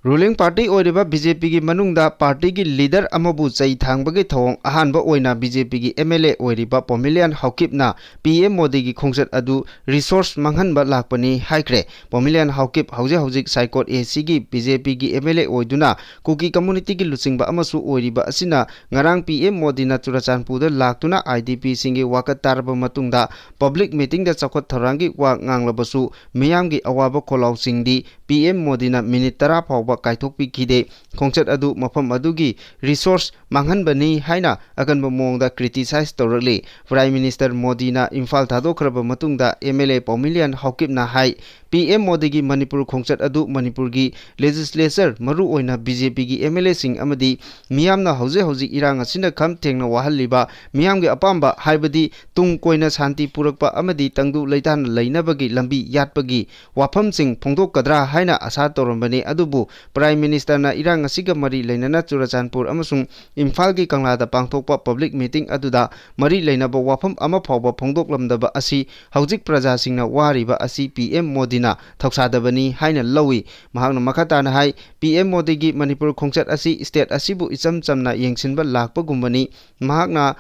ꯔꯨꯂꯤꯡ ꯄꯥꯔꯇꯤ ꯑꯣꯏꯔꯤꯕ ꯕꯤ ꯖꯦ ꯄꯤꯒꯤ ꯃꯅꯨꯡꯗ ꯄꯥꯔꯇꯤꯒꯤ ꯂꯤꯗꯔ ꯑꯃꯕꯨ ꯆꯩ ꯊꯥꯡꯕꯒꯤ ꯊꯧꯑꯣꯡ ꯑꯍꯥꯟꯕ ꯑꯣꯏꯅ ꯕꯤ ꯖꯦ ꯄꯤꯒꯤ ꯑꯦꯝ ꯑꯦꯜ ꯑꯦ ꯑꯣꯏꯔꯤꯕ ꯄꯣꯃꯤꯂꯤꯌꯟ ꯍꯥꯎꯀꯤꯞꯅ ꯄꯤ ꯑꯦꯝ ꯃꯣꯗꯤꯒꯤ ꯈꯣꯡꯆꯠ ꯑꯗꯨ ꯔꯤꯁꯣꯔꯁ ꯃꯥꯡꯍꯟꯕ ꯂꯥꯛꯄꯅꯤ ꯍꯥꯏꯈ꯭ꯔꯦ꯫ ꯄꯣꯃꯤꯂꯤꯌꯟ ꯍꯥꯎꯀꯤꯞ ꯍꯧꯖꯤꯛ ꯍꯧꯖꯤꯛ ꯁꯥꯏꯀꯣꯠ ꯑꯦ ꯁꯤꯒꯤ ꯕꯤ ꯖꯦ ꯄꯤꯒꯤ ꯑꯦꯝ ꯑꯦꯜ ꯑꯦ ꯑꯣꯏꯗꯨꯅ ꯀꯨꯀꯤ ꯀꯝꯃꯨꯅꯤꯇꯤꯒꯤ ꯂꯨꯆꯤꯡꯕ ꯑꯃꯁꯨ ꯑꯣꯏꯔꯤꯕ ꯑꯁꯤꯅ ꯉꯔꯥꯡ ꯄꯤ ꯑꯦꯝ ꯃꯣꯗꯤꯅ ꯆꯨꯔꯆꯥꯟꯄꯨꯔꯗ ꯂꯥꯛꯇꯨꯅ ꯑꯥꯏ ꯗꯤ ꯄꯤꯁꯤꯡꯒꯤ ꯋꯥꯀꯠ ꯇꯥꯔꯕ ꯃꯇꯨꯡꯗ ꯄꯕ꯭ꯂꯤꯛ ꯃꯤꯇꯤꯡꯗ ꯆꯥꯎꯈꯠ ꯊꯧꯔꯥꯡꯒꯤ ꯋꯥ ꯉꯥꯡꯂꯕꯁꯨ ꯃꯤꯌꯥꯝꯒꯤ ꯑꯋꯥꯕ ꯈꯣꯜꯂꯥꯎꯁꯤꯡꯗꯤ ꯄꯤ ꯑꯦꯝ ꯃꯣꯗꯤꯅ ꯃꯤꯅꯤꯠ ꯇꯔꯥ ꯐꯥꯎꯕ ꯀꯥꯏꯊꯣꯛꯄꯤꯈꯤꯗꯦ꯫ ꯈꯣꯡꯆꯠ ꯑꯗꯨ ꯃꯐꯝ ꯑꯗꯨꯒꯤ ꯔꯤꯁꯣꯔꯁ ꯃꯥꯡꯍꯟꯕꯅꯤ ꯍꯥꯏꯅ ꯑꯀꯟꯕ ꯃꯑꯣꯡꯗ ꯀ꯭ꯔꯤꯇꯤꯁꯥꯏꯖ ꯇꯧꯔꯛꯂꯤ꯫ ꯄ꯭ꯔꯥꯏꯝ ꯃꯤꯅꯤꯁꯇꯔ ꯃꯣꯗꯤꯅ ꯏꯝꯐꯥꯜ ꯊꯥꯗꯣꯛꯈ꯭ꯔꯕ ꯃꯇꯨꯡꯗ ꯑꯦꯝ ꯑꯦꯜ ꯑꯦ ꯄꯥꯎꯃꯤꯂꯤꯌꯟ ꯍꯥꯎꯀꯤꯞꯅ ꯍꯥꯏ, ꯄꯤ ꯑꯦꯝ ꯃꯣꯗꯤꯒꯤ ꯃꯅꯤꯄꯨꯔ ꯈꯣꯡꯆꯠ ꯑꯗꯨ ꯃꯅꯤꯄꯨꯔꯒꯤ ꯂꯦꯖꯤꯁꯂꯦꯆꯔ, ꯃꯔꯨꯑꯣꯏꯅ ꯕꯤ ꯖꯦ ꯄꯤꯒꯤ ꯑꯦꯝ ꯑꯦꯜ ꯑꯦꯁꯤꯡ ꯑꯃꯗꯤ ꯃꯤꯌꯥꯝꯅ ꯍꯧꯖꯤꯛ ꯍꯧꯖꯤꯛ ꯏꯔꯥꯡ ꯑꯁꯤꯅ ꯈꯝ ꯊꯦꯡꯅ ꯋꯥꯍꯜꯂꯤꯕ ꯃꯤꯌꯥꯝꯒꯤ ꯑꯄꯥꯝꯕ, ꯍꯥꯏꯕꯗꯤ ꯇꯨꯡ ꯀꯣꯏꯅ ꯁꯥꯟꯇꯤ ꯄꯨꯔꯛꯄ ꯑꯃꯗꯤ ꯇꯪꯗꯨ ꯂꯩꯇꯥꯅ ꯂꯩꯅꯕꯒꯤ ꯂꯝꯕꯤ ꯌꯥꯠꯄꯒꯤ ꯋꯥꯐꯝꯁꯤꯡ ꯐꯣꯡꯗꯣꯛꯀꯗ꯭ꯔꯥ ꯍꯥꯏꯅ ꯑꯁꯥ ꯇꯧꯔꯝꯕꯅꯤ꯫ ꯑꯗꯨꯕꯨ Prime Ministerꯅ ꯏꯔꯥꯡ ꯑꯁꯤꯒ ꯃꯔꯤ ꯂꯩꯅꯅ ꯆꯨꯔꯆꯥꯟꯄꯨꯔ ꯑꯃꯁꯨꯡ ꯏꯝꯐꯥꯜꯒꯤ ꯀꯪꯂꯥꯗ ꯄꯥꯡꯊꯣꯛꯄ public meeting ꯑꯗꯨꯗ ꯃꯔꯤ ꯂꯩꯅꯕ ꯋꯥꯐꯝ ꯑꯃ ꯐꯥꯎꯕ ꯐꯣꯡꯗꯣꯛꯂꯝꯗꯕ ꯑꯁꯤ ꯍꯧꯖꯤꯛ ꯄ꯭ꯔꯖꯥꯁꯤꯡꯅ ꯋꯥꯔꯤꯕ ꯑꯁꯤ PM ꯃꯣꯗꯤꯅ ꯊꯧꯁꯥꯗꯕꯅꯤ ꯍꯥꯏꯅ ꯂꯧꯏ꯫ ꯃꯍꯥꯛꯅ ꯃꯈꯥ ꯇꯥꯅ ꯍꯥꯏ, PM ꯃꯣꯗꯤꯒꯤ ꯃꯅꯤꯄꯨꯔ ꯈꯣꯡꯆꯠ ꯑꯁꯤ state ꯑꯁꯤꯕꯨ ꯏꯆꯝ ꯆꯝꯅ ꯌꯦꯡꯁꯤꯟꯕ ꯂꯥꯛꯄꯒꯨꯝꯕꯅꯤ꯫ ꯃꯍꯥꯛꯅ,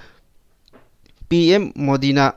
PM ꯃꯣꯗꯤꯅ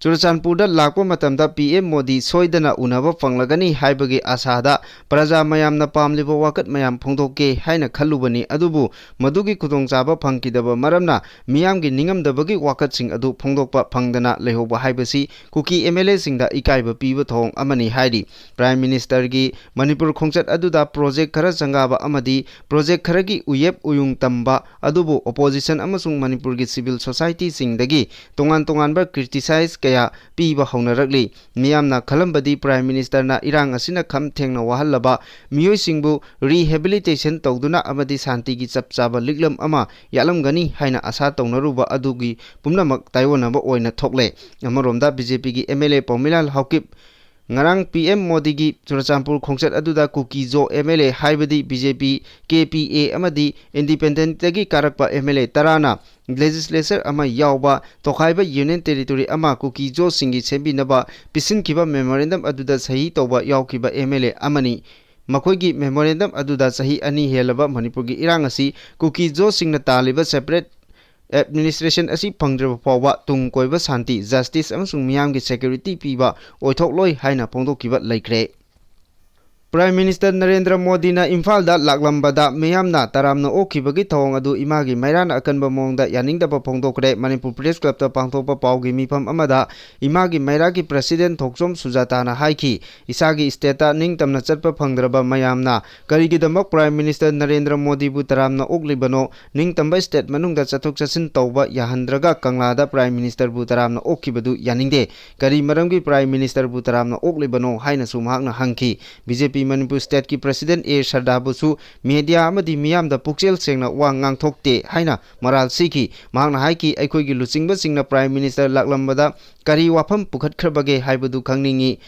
ꯆꯨꯔꯆꯥꯟꯄꯨꯔꯗ ꯂꯥꯛꯄ ꯃꯇꯝꯗ PM ꯃꯣꯗꯤ ꯁꯣꯏꯗꯅ ꯎꯅꯕ ꯐꯪꯂꯒꯅꯤ ꯍꯥꯏꯕꯒꯤ ꯑꯁꯥꯗ ꯄ꯭ꯔꯖꯥ ꯃꯌꯥꯝꯅ ꯄꯥꯝꯂꯤꯕ ꯋꯥꯀꯠ ꯃꯌꯥꯝ ꯐꯣꯡꯗꯣꯛꯀꯦ ꯍꯥꯏꯅ ꯈꯜꯂꯨꯕꯅꯤ꯫ ꯑꯗꯨꯕꯨ ꯃꯗꯨꯒꯤ ꯈꯨꯗꯣꯡꯆꯥꯕ ꯐꯪꯈꯤꯗꯕ ꯃꯔꯝꯅ ꯃꯤꯌꯥꯝꯒꯤ ꯅꯤꯡꯉꯝꯗꯕꯒꯤ ꯋꯥꯀꯠꯁꯤꯡ ꯑꯗꯨ ꯐꯣꯡꯗꯣꯛꯄ ꯐꯪꯗꯅ ꯂꯩꯍꯧꯕ ꯍꯥꯏꯕꯁꯤ ꯀꯨꯀꯤ MLAꯁꯤꯡꯗ ꯏꯀꯥꯏꯕ ꯄꯤꯕ ꯊꯧꯑꯣꯡ ꯑꯃꯅꯤ ꯍꯥꯏꯔꯤ꯫ Prime Ministerꯒꯤ ꯃꯅꯤꯄꯨꯔ ꯈꯣꯡꯆꯠ ꯑꯗꯨꯗ project ꯈꯔ ꯆꯪꯒꯥꯕ ꯑꯃꯗꯤ project ꯈꯔꯒꯤ ꯎꯌꯦꯞ ꯎꯌꯨꯡ ꯇꯝꯕ ꯑꯗꯨꯕꯨ opposition ꯑꯃꯁꯨꯡ ꯃꯅꯤꯄꯨꯔꯒꯤ civil societyꯁꯤꯡꯗꯒꯤ ꯇꯣꯉꯥꯟ ꯇꯣꯉꯥꯟꯕ criticize ꯀꯌꯥ ꯄꯤꯕ ꯍꯧꯅꯔꯛꯂꯤ꯫ ꯃꯤꯌꯥꯝꯅ ꯈꯜꯂꯝꯕꯗꯤ Prime Ministerꯅ ꯏꯔꯥꯡ ꯑꯁꯤꯅ ꯈꯝ ꯊꯦꯡꯅ ꯋꯥꯍꯜꯂꯕ ꯃꯤꯑꯣꯏꯁꯤꯡꯕꯨ rehabilitation ꯇꯧꯗꯨꯅ ꯑꯃꯗꯤ ꯁꯥꯟꯇꯤꯒꯤ ꯆꯞ ꯆꯥꯕ ꯂꯤꯛꯂꯝ ꯑꯃ ꯌꯥꯠꯂꯝꯒꯅꯤ ꯍꯥꯏꯅ ꯑꯁꯥ ꯇꯧꯅꯔꯨꯕ ꯑꯗꯨꯒꯤ ꯄꯨꯝꯅꯃꯛ ꯇꯥꯏꯑꯣꯟꯅꯕ ꯑꯣꯏꯅ ꯊꯣꯛꯂꯦ꯫ ꯑꯃꯔꯣꯝꯗ BJPꯒꯤ MLA ꯄꯥꯎꯃꯤꯂꯥꯜ ꯍꯥꯎꯀꯤꯞ ꯉꯔꯥꯡ PM ꯃꯣꯗꯤꯒꯤ ꯆꯨꯔꯆꯥꯟꯄꯨꯔ ꯈꯣꯡꯆꯠ ꯑꯗꯨꯗ ꯀꯨꯀꯤ-ꯖꯣ MLA ꯍꯥꯏꯕꯗꯤ BJP, KPA ꯑꯃꯗꯤ Independentꯇꯒꯤ ꯀꯥꯔꯛꯄ MLA ꯇꯔꯥꯅ legislature ꯑꯃ ꯌꯥꯎꯕ ꯇꯣꯈꯥꯏꯕ Union Territory ꯑꯃ ꯀꯨꯀꯤ-ꯖꯣꯁꯤꯡꯒꯤ ꯁꯦꯝꯕꯤꯅꯕ ꯄꯤꯁꯤꯟꯈꯤꯕ memorandum ꯑꯗꯨꯗ ꯁꯍꯤ ꯇꯧꯕ ꯌꯥꯎꯈꯤꯕ MLA ꯑꯃꯅꯤ꯫ ꯃꯈꯣꯏꯒꯤ memorandum ꯑꯗꯨꯗ ꯆꯍꯤ ꯑꯅꯤ ꯍꯦꯜꯂꯕ ꯃꯅꯤꯄꯨꯔꯒꯤ ꯏꯔꯥꯡ ꯑꯁꯤ ꯀꯨꯀꯤ-ꯖꯣꯁꯤꯡꯅ ꯇꯥꯜꯂꯤꯕ separate administration ꯑꯁꯤ ꯐꯪꯗ꯭ꯔꯤꯕ ꯐꯥꯎꯕ ꯇꯨꯡ ꯀꯣꯏꯕ ꯁꯥꯟꯇꯤ, justice ꯑꯃꯁꯨꯡ ꯃꯤꯌꯥꯝꯒꯤ security ꯄꯤꯕ ꯑꯣꯏꯊꯣꯛꯂꯣꯏ ꯍꯥꯏꯅ ꯐꯣꯡꯗꯣꯛꯈꯤꯕ ꯂꯩꯈ꯭ꯔꯦ꯫ Prime Minister ꯅꯔꯦꯟꯗ꯭ꯔ ꯃꯣꯗꯤꯅ ꯏꯝꯐꯥꯜꯗ ꯂꯥꯛꯂꯝꯕꯗ ꯃꯤꯌꯥꯝꯅ ꯇꯔꯥꯝꯅ ꯑꯣꯛꯈꯤꯕꯒꯤ ꯊꯧꯑꯣꯡ ꯑꯗꯨ ꯏꯃꯥꯒꯤ ꯃꯩꯔꯥꯅ ꯑꯀꯟꯕ ꯃꯑꯣꯡꯗ ꯌꯥꯅꯤꯡꯗꯕ ꯐꯣꯡꯗꯣꯛꯈ꯭ꯔꯦ꯫ ꯃꯅꯤꯄꯨꯔ Press Clubꯇ ꯄꯥꯡꯊꯣꯛꯄ ꯄꯥꯎꯒꯤ ꯃꯤꯐꯝ ꯑꯃꯗ ꯏꯃꯥꯒꯤ ꯃꯩꯔꯥꯒꯤ President ꯊꯣꯛꯆꯣꯝ ꯁꯨꯖꯥꯇꯥꯅ ꯍꯥꯏꯈꯤ, ꯏꯁꯥꯒꯤ stateꯇ ꯅꯤꯡꯇꯝꯅ ꯆꯠꯄ ꯐꯪꯗ꯭ꯔꯕ ꯃꯌꯥꯝꯅ ꯀꯔꯤꯒꯤꯗꯃꯛ Prime Minister ꯅꯔꯦꯟꯗ꯭ꯔ ꯃꯣꯗꯤꯕꯨ ꯇꯔꯥꯝꯅ ꯑꯣꯛꯂꯤꯕꯅꯣ? ꯅꯤꯡꯇꯝꯕ state ꯃꯅꯨꯡꯗ ꯆꯠꯊꯣꯛ ꯆꯠꯁꯤꯟ ꯇꯧꯕ ꯌꯥꯍꯟꯗ꯭ꯔꯒ ꯀꯪꯂꯥꯗ Prime Ministerꯕꯨ ꯇꯔꯥꯝꯅ ꯑꯣꯛꯈꯤꯕꯗꯨ ꯌꯥꯅꯤꯡꯗꯦ꯫ ꯀꯔꯤ ꯃꯔꯝꯒꯤ Prime Ministerꯕꯨ ꯇꯔꯥꯝꯅ ꯑꯣꯛꯂꯤꯕꯅꯣ ꯍꯥꯏꯅꯁꯨ ꯃꯍꯥꯛꯅ ꯍꯪꯈꯤ꯫ BJP ꯃꯅꯤꯄꯨꯔ stateꯀꯤ President ꯑꯦ ꯁꯔꯗꯥꯕꯨꯁꯨ media ꯑꯃꯗꯤ ꯃꯤꯌꯥꯝꯗ ꯄꯨꯛꯆꯦꯜ ꯁꯦꯡꯅ ꯋꯥ ꯉꯥꯡꯊꯣꯛꯇꯦ ꯍꯥꯏꯅ ꯃꯔꯥꯜ ꯁꯤꯈꯤ꯫ ꯃꯍꯥꯛꯅ ꯍꯥꯏꯈꯤ, ꯑꯩꯈꯣꯏꯒꯤ ꯂꯨꯆꯤꯡꯕꯁꯤꯡꯅ Prime Minister ꯂꯥꯛꯂꯝꯕꯗ ꯀꯔꯤ ꯋꯥꯐꯝ ꯄꯨꯈꯠꯈ꯭ꯔꯕꯒꯦ ꯍꯥꯏꯕꯗꯨ ꯈꯪꯅꯤꯡꯏ꯫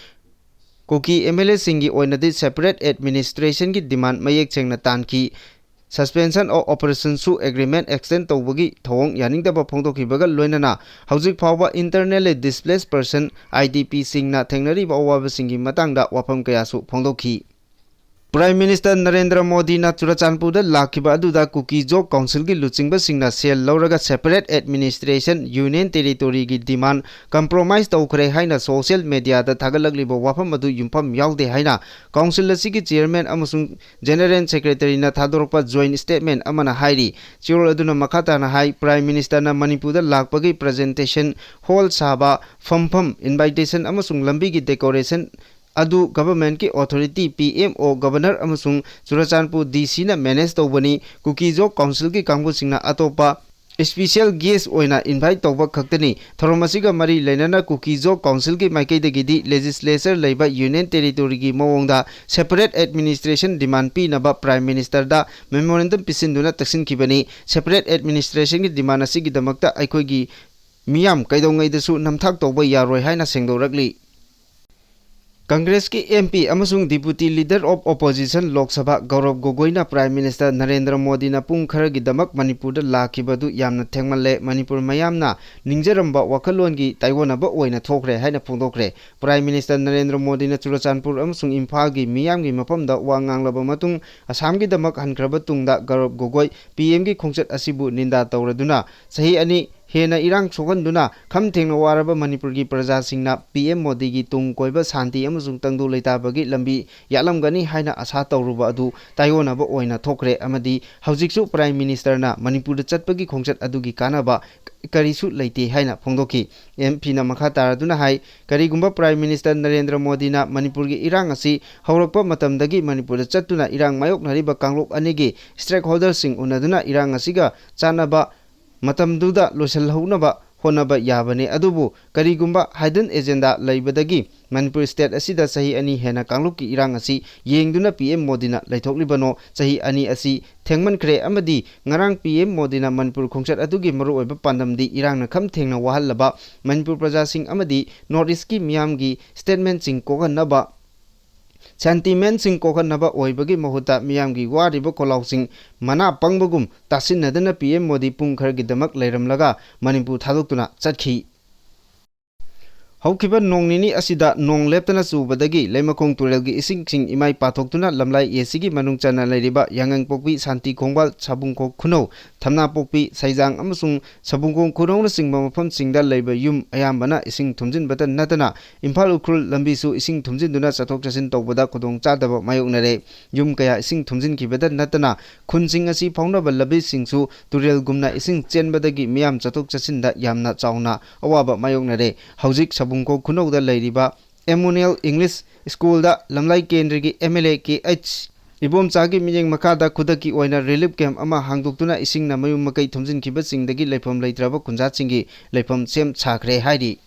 ꯀꯨꯀꯤ ꯑꯦꯝ ꯑꯦꯜ ꯑꯦꯁꯤꯡꯒꯤ ꯑꯣꯏꯅꯗꯤ separate administrationꯒꯤ demand ꯃꯌꯦꯛ ꯁꯦꯡꯅ ꯇꯥꯟꯈꯤ꯫ Suspension of Operationꯁꯨ agreement extend ꯇꯧꯕꯒꯤ ꯊꯧꯑꯣꯡ ꯌꯥꯅꯤꯡꯗꯕ ꯐꯣꯡꯗꯣꯛꯈꯤꯕꯒ ꯂꯣꯏꯅꯅ ꯍꯧꯖꯤꯛ ꯐꯥꯎꯕ internally displaced person, I D Pꯁꯤꯡꯅ ꯊꯦꯡꯅꯔꯤꯕ ꯑꯋꯥꯕꯁꯤꯡꯒꯤ ꯃꯇꯥꯡꯗ ꯋꯥꯐꯝ ꯀꯌꯥꯁꯨ ꯐꯣꯡꯗꯣꯛꯈꯤ꯫ Prime Minister ꯅꯔꯦꯟꯗ꯭ꯔ ꯃꯣꯗꯤꯅ ꯆꯨꯔꯆꯥꯟꯄꯨꯔꯗ ꯂꯥꯛꯈꯤꯕ ꯑꯗꯨꯗ ꯀꯨꯀꯤꯖꯣ councilꯒꯤ ꯂꯨꯆꯤꯡꯕꯁꯤꯡꯅ ꯁꯦꯜ ꯂꯧꯔꯒ separate administration, union territoryꯒꯤ demand compromise ꯇꯧꯈ꯭ꯔꯦ ꯍꯥꯏꯅ social mediaꯗ ꯊꯥꯒꯠꯂꯛꯂꯤꯕ ꯋꯥꯐꯝ ꯑꯗꯨ ꯌꯨꯝꯐꯝ ꯌꯥꯎꯗꯦ ꯍꯥꯏꯅ council ꯑꯁꯤꯒꯤ chairman ꯑꯃꯁꯨꯡ general secretaryꯅ ꯊꯥꯗꯣꯔꯛꯄ joint statement ꯑꯃꯅ ꯍꯥꯏꯔꯤ꯫ ꯆꯦꯔꯣꯜ ꯑꯗꯨꯅ ꯃꯈꯥ ꯇꯥꯅ ꯍꯥꯏ, Prime Ministerꯅ ꯃꯅꯤꯄꯨꯔꯗ ꯂꯥꯛꯄꯒꯤ presentation hall ꯁꯥꯕ, ꯐꯝꯐꯝ, invitation ꯑꯃꯁꯨꯡ ꯂꯝꯕꯤꯒꯤ decoration ꯑꯗꯨ governmentꯀꯤ authority, P M O, Governor ꯑꯃꯁꯨꯡ ꯆꯨꯔꯆꯥꯟꯄꯨꯔ D Cꯅ manage ꯇꯧꯕꯅꯤ꯫ ꯀꯨꯀꯤꯖꯣ councilꯒꯤ ꯀꯥꯡꯕꯨꯁꯤꯡꯅ ꯑꯇꯣꯞꯄ special guest ꯑꯣꯏꯅ invite ꯇꯧꯕ ꯈꯛꯇꯅꯤ꯫ ꯊꯧꯔꯝ ꯑꯁꯤꯒ ꯃꯔꯤ ꯂꯩꯅꯅ ꯀꯨꯀꯤꯖꯣ councilꯒꯤ ꯃꯥꯏꯀꯩꯗꯒꯤꯗꯤ legislature ꯂꯩꯕ union territoryꯒꯤ ꯃꯑꯣꯡꯗ separate administration demand ꯄꯤꯅꯕ Prime Ministerꯗ memorandum ꯄꯤꯁꯤꯟꯗꯨꯅ ꯇꯛꯁꯤꯟꯈꯤꯕꯅꯤ꯫ Separate administrationꯒꯤ demand ꯑꯁꯤꯒꯤꯗꯃꯛꯇ ꯑꯩꯈꯣꯏꯒꯤ ꯃꯤꯌꯥꯝ ꯀꯩꯗꯧꯉꯩꯗꯁꯨ ꯅꯝꯊꯥꯛ ꯇꯧꯕ ꯌꯥꯔꯣꯏ ꯍꯥꯏꯅ ꯁꯦꯡꯗꯣꯔꯛꯂꯤ꯫ Congressꯀꯤ M P ꯑꯃꯁꯨꯡ Deputy Leader of Opposition Lok Sabha ꯒꯧꯔꯕ ꯒꯣꯒꯣꯏꯅ Prime Minister Narendra ꯃꯣꯗꯤꯅ ꯄꯨꯡ ꯈꯔꯒꯤꯗꯃꯛ ꯃꯅꯤꯄꯨꯔꯗ ꯂꯥꯛꯈꯤꯕꯗꯨ ꯌꯥꯝꯅ ꯊꯦꯡꯃꯜꯂꯦ, ꯃꯅꯤꯄꯨꯔ ꯃꯌꯥꯝꯅ ꯅꯤꯡꯖꯔꯝꯕ ꯋꯥꯈꯜꯂꯣꯟꯒꯤ ꯇꯥꯏꯑꯣꯟꯅꯕ ꯑꯣꯏꯅ ꯊꯣꯛꯈ꯭ꯔꯦ ꯍꯥꯏꯅ ꯐꯣꯡꯗꯣꯛꯈ꯭ꯔꯦ꯫ Prime Minister ꯅꯔꯦꯟꯗ꯭ꯔ ꯃꯣꯗꯤꯅ ꯆꯨꯔꯆꯥꯟꯄꯨꯔ ꯑꯃꯁꯨꯡ ꯏꯝꯐꯥꯜꯒꯤ ꯃꯤꯌꯥꯝꯒꯤ ꯃꯐꯝꯗ ꯋꯥ ꯉꯥꯡꯂꯕ ꯃꯇꯨꯡ, ꯑꯁꯥꯝꯒꯤꯗꯃꯛ ꯍꯟꯈ꯭ꯔꯕ ꯇꯨꯡꯗ ꯒꯧꯔꯕ ꯒꯣꯒꯣꯏ P Mꯒꯤ ꯈꯣꯡꯆꯠ ꯑꯁꯤꯕꯨ ꯅꯤꯟꯗꯥ ꯇꯧꯔꯗꯨꯅ, ꯆꯍꯤ ꯑꯅꯤ ꯍꯦꯟꯅ ꯏꯔꯥꯡ ꯁꯣꯛꯍꯟꯗꯨꯅ ꯈꯝ ꯊꯦꯡꯅ ꯋꯥꯔꯕ ꯃꯅꯤꯄꯨꯔꯒꯤ ꯄ꯭ꯔꯖꯥꯁꯤꯡꯅ P M ꯃꯣꯗꯤꯒꯤ ꯇꯨꯡ ꯀꯣꯏꯕ ꯁꯥꯟꯇꯤ ꯑꯃꯁꯨꯡ ꯇꯪꯗꯨ ꯂꯩꯇꯥꯕꯒꯤ ꯂꯝꯕꯤ ꯌꯥꯠꯂꯝꯒꯅꯤ ꯍꯥꯏꯅ ꯑꯁꯥ ꯇꯧꯔꯨꯕ ꯑꯗꯨ ꯇꯥꯏꯑꯣꯟꯅꯕ ꯑꯣꯏꯅ ꯊꯣꯛꯈ꯭ꯔꯦ ꯑꯃꯗꯤ ꯍꯧꯖꯤꯛꯁꯨ Prime Ministerꯅ ꯃꯅꯤꯄꯨꯔꯗ ꯆꯠꯄꯒꯤ ꯈꯣꯡꯆꯠ ꯑꯗꯨꯒꯤ ꯀꯥꯟꯅꯕ ꯀꯔꯤꯁꯨ ꯂꯩꯇꯦ ꯍꯥꯏꯅ ꯐꯣꯡꯗꯣꯛꯈꯤ꯫ M Pꯅ ꯃꯈꯥ ꯇꯥꯔꯗꯨꯅ ꯍꯥꯏ, ꯀꯔꯤꯒꯨꯝꯕ Prime Minister ꯅꯔꯦꯟꯗ꯭ꯔ ꯃꯣꯗꯤꯅ ꯃꯅꯤꯄꯨꯔꯒꯤ ꯏꯔꯥꯡ ꯑꯁꯤ ꯍꯧꯔꯛꯄ ꯃꯇꯝꯗꯒꯤ ꯃꯅꯤꯄꯨꯔꯗ ꯆꯠꯇꯨꯅ ꯏꯔꯥꯡ ꯃꯥꯌꯣꯛꯅꯔꯤꯕ ꯀꯥꯡꯂꯨꯞ ꯑꯅꯤꯒꯤ stakeholderꯁꯤꯡ ꯎꯅꯗꯨꯅ ꯏꯔꯥꯡ ꯑꯁꯤꯒ ꯆꯥꯟꯅꯕ ꯃꯇꯝꯗꯨꯗ ꯂꯣꯏꯁꯤꯜꯍꯧꯅꯕ ꯍꯣꯠꯅꯕ ꯌꯥꯕꯅꯤ꯫ ꯑꯗꯨꯕꯨ ꯀꯔꯤꯒꯨꯝꯕ hidden agenda ꯂꯩꯕꯗꯒꯤ ꯃꯅꯤꯄꯨꯔ state ꯑꯁꯤꯗ ꯆꯍꯤ ꯑꯅꯤ ꯍꯦꯟꯅ ꯀꯥꯡꯂꯨꯞꯀꯤ ꯏꯔꯥꯡ ꯑꯁꯤ ꯌꯦꯡꯗꯨꯅ P M ꯃꯣꯗꯤꯅ ꯂꯩꯊꯣꯛꯂꯤꯕꯅꯣ? ꯆꯍꯤ ꯑꯅꯤ ꯑꯁꯤ ꯊꯦꯡꯃꯟꯈ꯭ꯔꯦ ꯑꯃꯗꯤ ꯉꯔꯥꯡ P M ꯃꯣꯗꯤꯅ ꯃꯅꯤꯄꯨꯔ ꯈꯣꯡꯆꯠ ꯑꯗꯨꯒꯤ ꯃꯔꯨꯑꯣꯏꯕ ꯄꯥꯟꯗꯝꯗꯤ ꯏꯔꯥꯡꯅ ꯈꯝ ꯊꯦꯡꯅ ꯋꯥꯍꯜꯂꯕ ꯃꯅꯤꯄꯨꯔ ꯄ꯭ꯔꯖꯥꯁꯤꯡ ꯑꯃꯗꯤ North East ꯀꯤ ꯃꯤꯌꯥꯝꯒꯤ statement ꯁꯤꯡ ꯀꯣꯛꯍꯟꯅꯕ, sentiment ꯁꯤꯡ ꯀꯣꯛꯍꯟꯅꯕ ꯑꯣꯏꯕꯒꯤ ꯃꯍꯨꯠꯇ ꯃꯤꯌꯥꯝꯒꯤ ꯋꯥꯔꯤꯕ ꯈꯣꯜꯂꯥꯎꯁꯤꯡ ꯃꯅꯥ ꯄꯪꯕꯒꯨꯝ ꯇꯥꯁꯤꯟꯅꯗꯅ P M ꯃꯣꯗꯤ ꯄꯨꯡ ꯈꯔꯒꯤꯗꯃꯛ ꯂꯩꯔꯝꯂꯒ ꯃꯅꯤꯄꯨꯔ ꯊꯥꯗꯣꯛꯇꯨꯅ ꯆꯠꯈꯤ꯫ ꯍꯧꯈꯤꯕ ꯅꯣꯡ ꯅꯤꯅꯤ ꯑꯁꯤꯗ ꯅꯣꯡ ꯂꯦꯞꯇꯅ ꯆꯨꯕꯗꯒꯤ ꯂꯩꯃꯈꯣꯡ ꯇꯨꯔꯦꯜꯒꯤ ꯏꯁꯤꯡꯁꯤꯡ ꯏꯃꯥꯏ ꯄꯥꯊꯣꯛꯇꯨꯅ ꯂꯝꯂꯥꯏ A C ꯒꯤ ꯃꯅꯨꯡ ꯆꯟꯅ ꯂꯩꯔꯤꯕ ꯌꯥꯉꯪꯄꯣꯛꯄꯤ, ꯁꯥꯟꯇꯤ ꯈꯣꯡꯕꯥꯜ, ꯁꯥꯕꯨꯡꯈꯣꯛ ꯈꯨꯅꯧ, ꯊꯝꯅꯥꯄꯣꯛꯄꯤ, ꯁꯩꯖꯥꯡ ꯑꯃꯁꯨꯡ ꯁꯥꯕꯨꯡꯈꯣꯡ ꯈꯨꯅꯧꯅꯆꯤꯡꯕ ꯃꯐꯝꯁꯤꯡꯗ ꯂꯩꯕ ꯌꯨꯝ ꯑꯌꯥꯝꯕꯅ ꯏꯁꯤꯡ ꯊꯨꯝꯖꯤꯟꯕꯇ ꯅꯠꯇꯅ ꯏꯝꯐꯥꯜ ꯎꯈ꯭ꯔꯨꯜ ꯂꯝꯕꯤꯁꯨ ꯏꯁꯤꯡ ꯊꯨꯝꯖꯤꯟꯗꯨꯅ ꯆꯠꯊꯣꯛ ꯆꯠꯁꯤꯟ ꯇꯧꯕꯗ ꯈꯨꯗꯣꯡꯆꯥꯗꯕ ꯃꯥꯌꯣꯛꯅꯔꯦ꯫ ꯌꯨꯝ ꯀꯌꯥ ꯏꯁꯤꯡ ꯊꯨꯝꯖꯤꯟꯈꯤꯕꯗ ꯅꯠꯇꯅ ꯈꯨꯟꯁꯤꯡ ꯑꯁꯤ ꯐꯥꯎꯅꯕ ꯂꯝꯕꯤꯁꯤꯡꯁꯨ ꯇꯨꯔꯦꯜꯒꯨꯝꯅ ꯏꯁꯤꯡ ꯆꯦꯟꯕꯗꯒꯤ ꯃꯤꯌꯥꯝ ꯆꯠꯊꯣꯛ ꯆꯠꯁꯤꯟꯗ ꯌꯥꯝꯅ ꯆꯥꯎꯅ ꯑꯋꯥꯕ ꯃꯥꯌꯣꯛꯅꯔꯦ꯫ ꯍꯧꯖꯤꯛ ꯁꯥꯕꯨꯡꯈꯣꯛ ꯈꯨꯅꯧꯗ ꯂꯩꯔꯤꯕ Emmanuel English School ꯗ ꯂꯝꯂꯥꯏ ꯀꯦꯟꯗ꯭ꯔꯒꯤ M L A K H ꯏꯕꯣꯝꯆꯥꯒꯤ ꯃꯤꯠꯌꯦꯡ ꯃꯈꯥꯗ ꯈꯨꯗꯛꯀꯤ ꯑꯣꯏꯅ relief camp ꯑꯃ ꯍꯥꯡꯗꯣꯛꯇꯨꯅ ꯏꯁꯤꯡꯅ ꯃꯌꯨꯝ ꯃꯀꯩ ꯊꯨꯝꯖꯤꯟꯈꯤꯕꯁꯤꯡꯗꯒꯤ ꯂꯩꯐꯝ ꯂꯩꯇ꯭ꯔꯕ ꯈꯨꯟꯖꯥꯁꯤꯡꯒꯤ ꯂꯩꯐꯝ ꯁꯦꯝ ꯁꯥꯈ꯭ꯔꯦ ꯍꯥꯏꯔꯤ꯫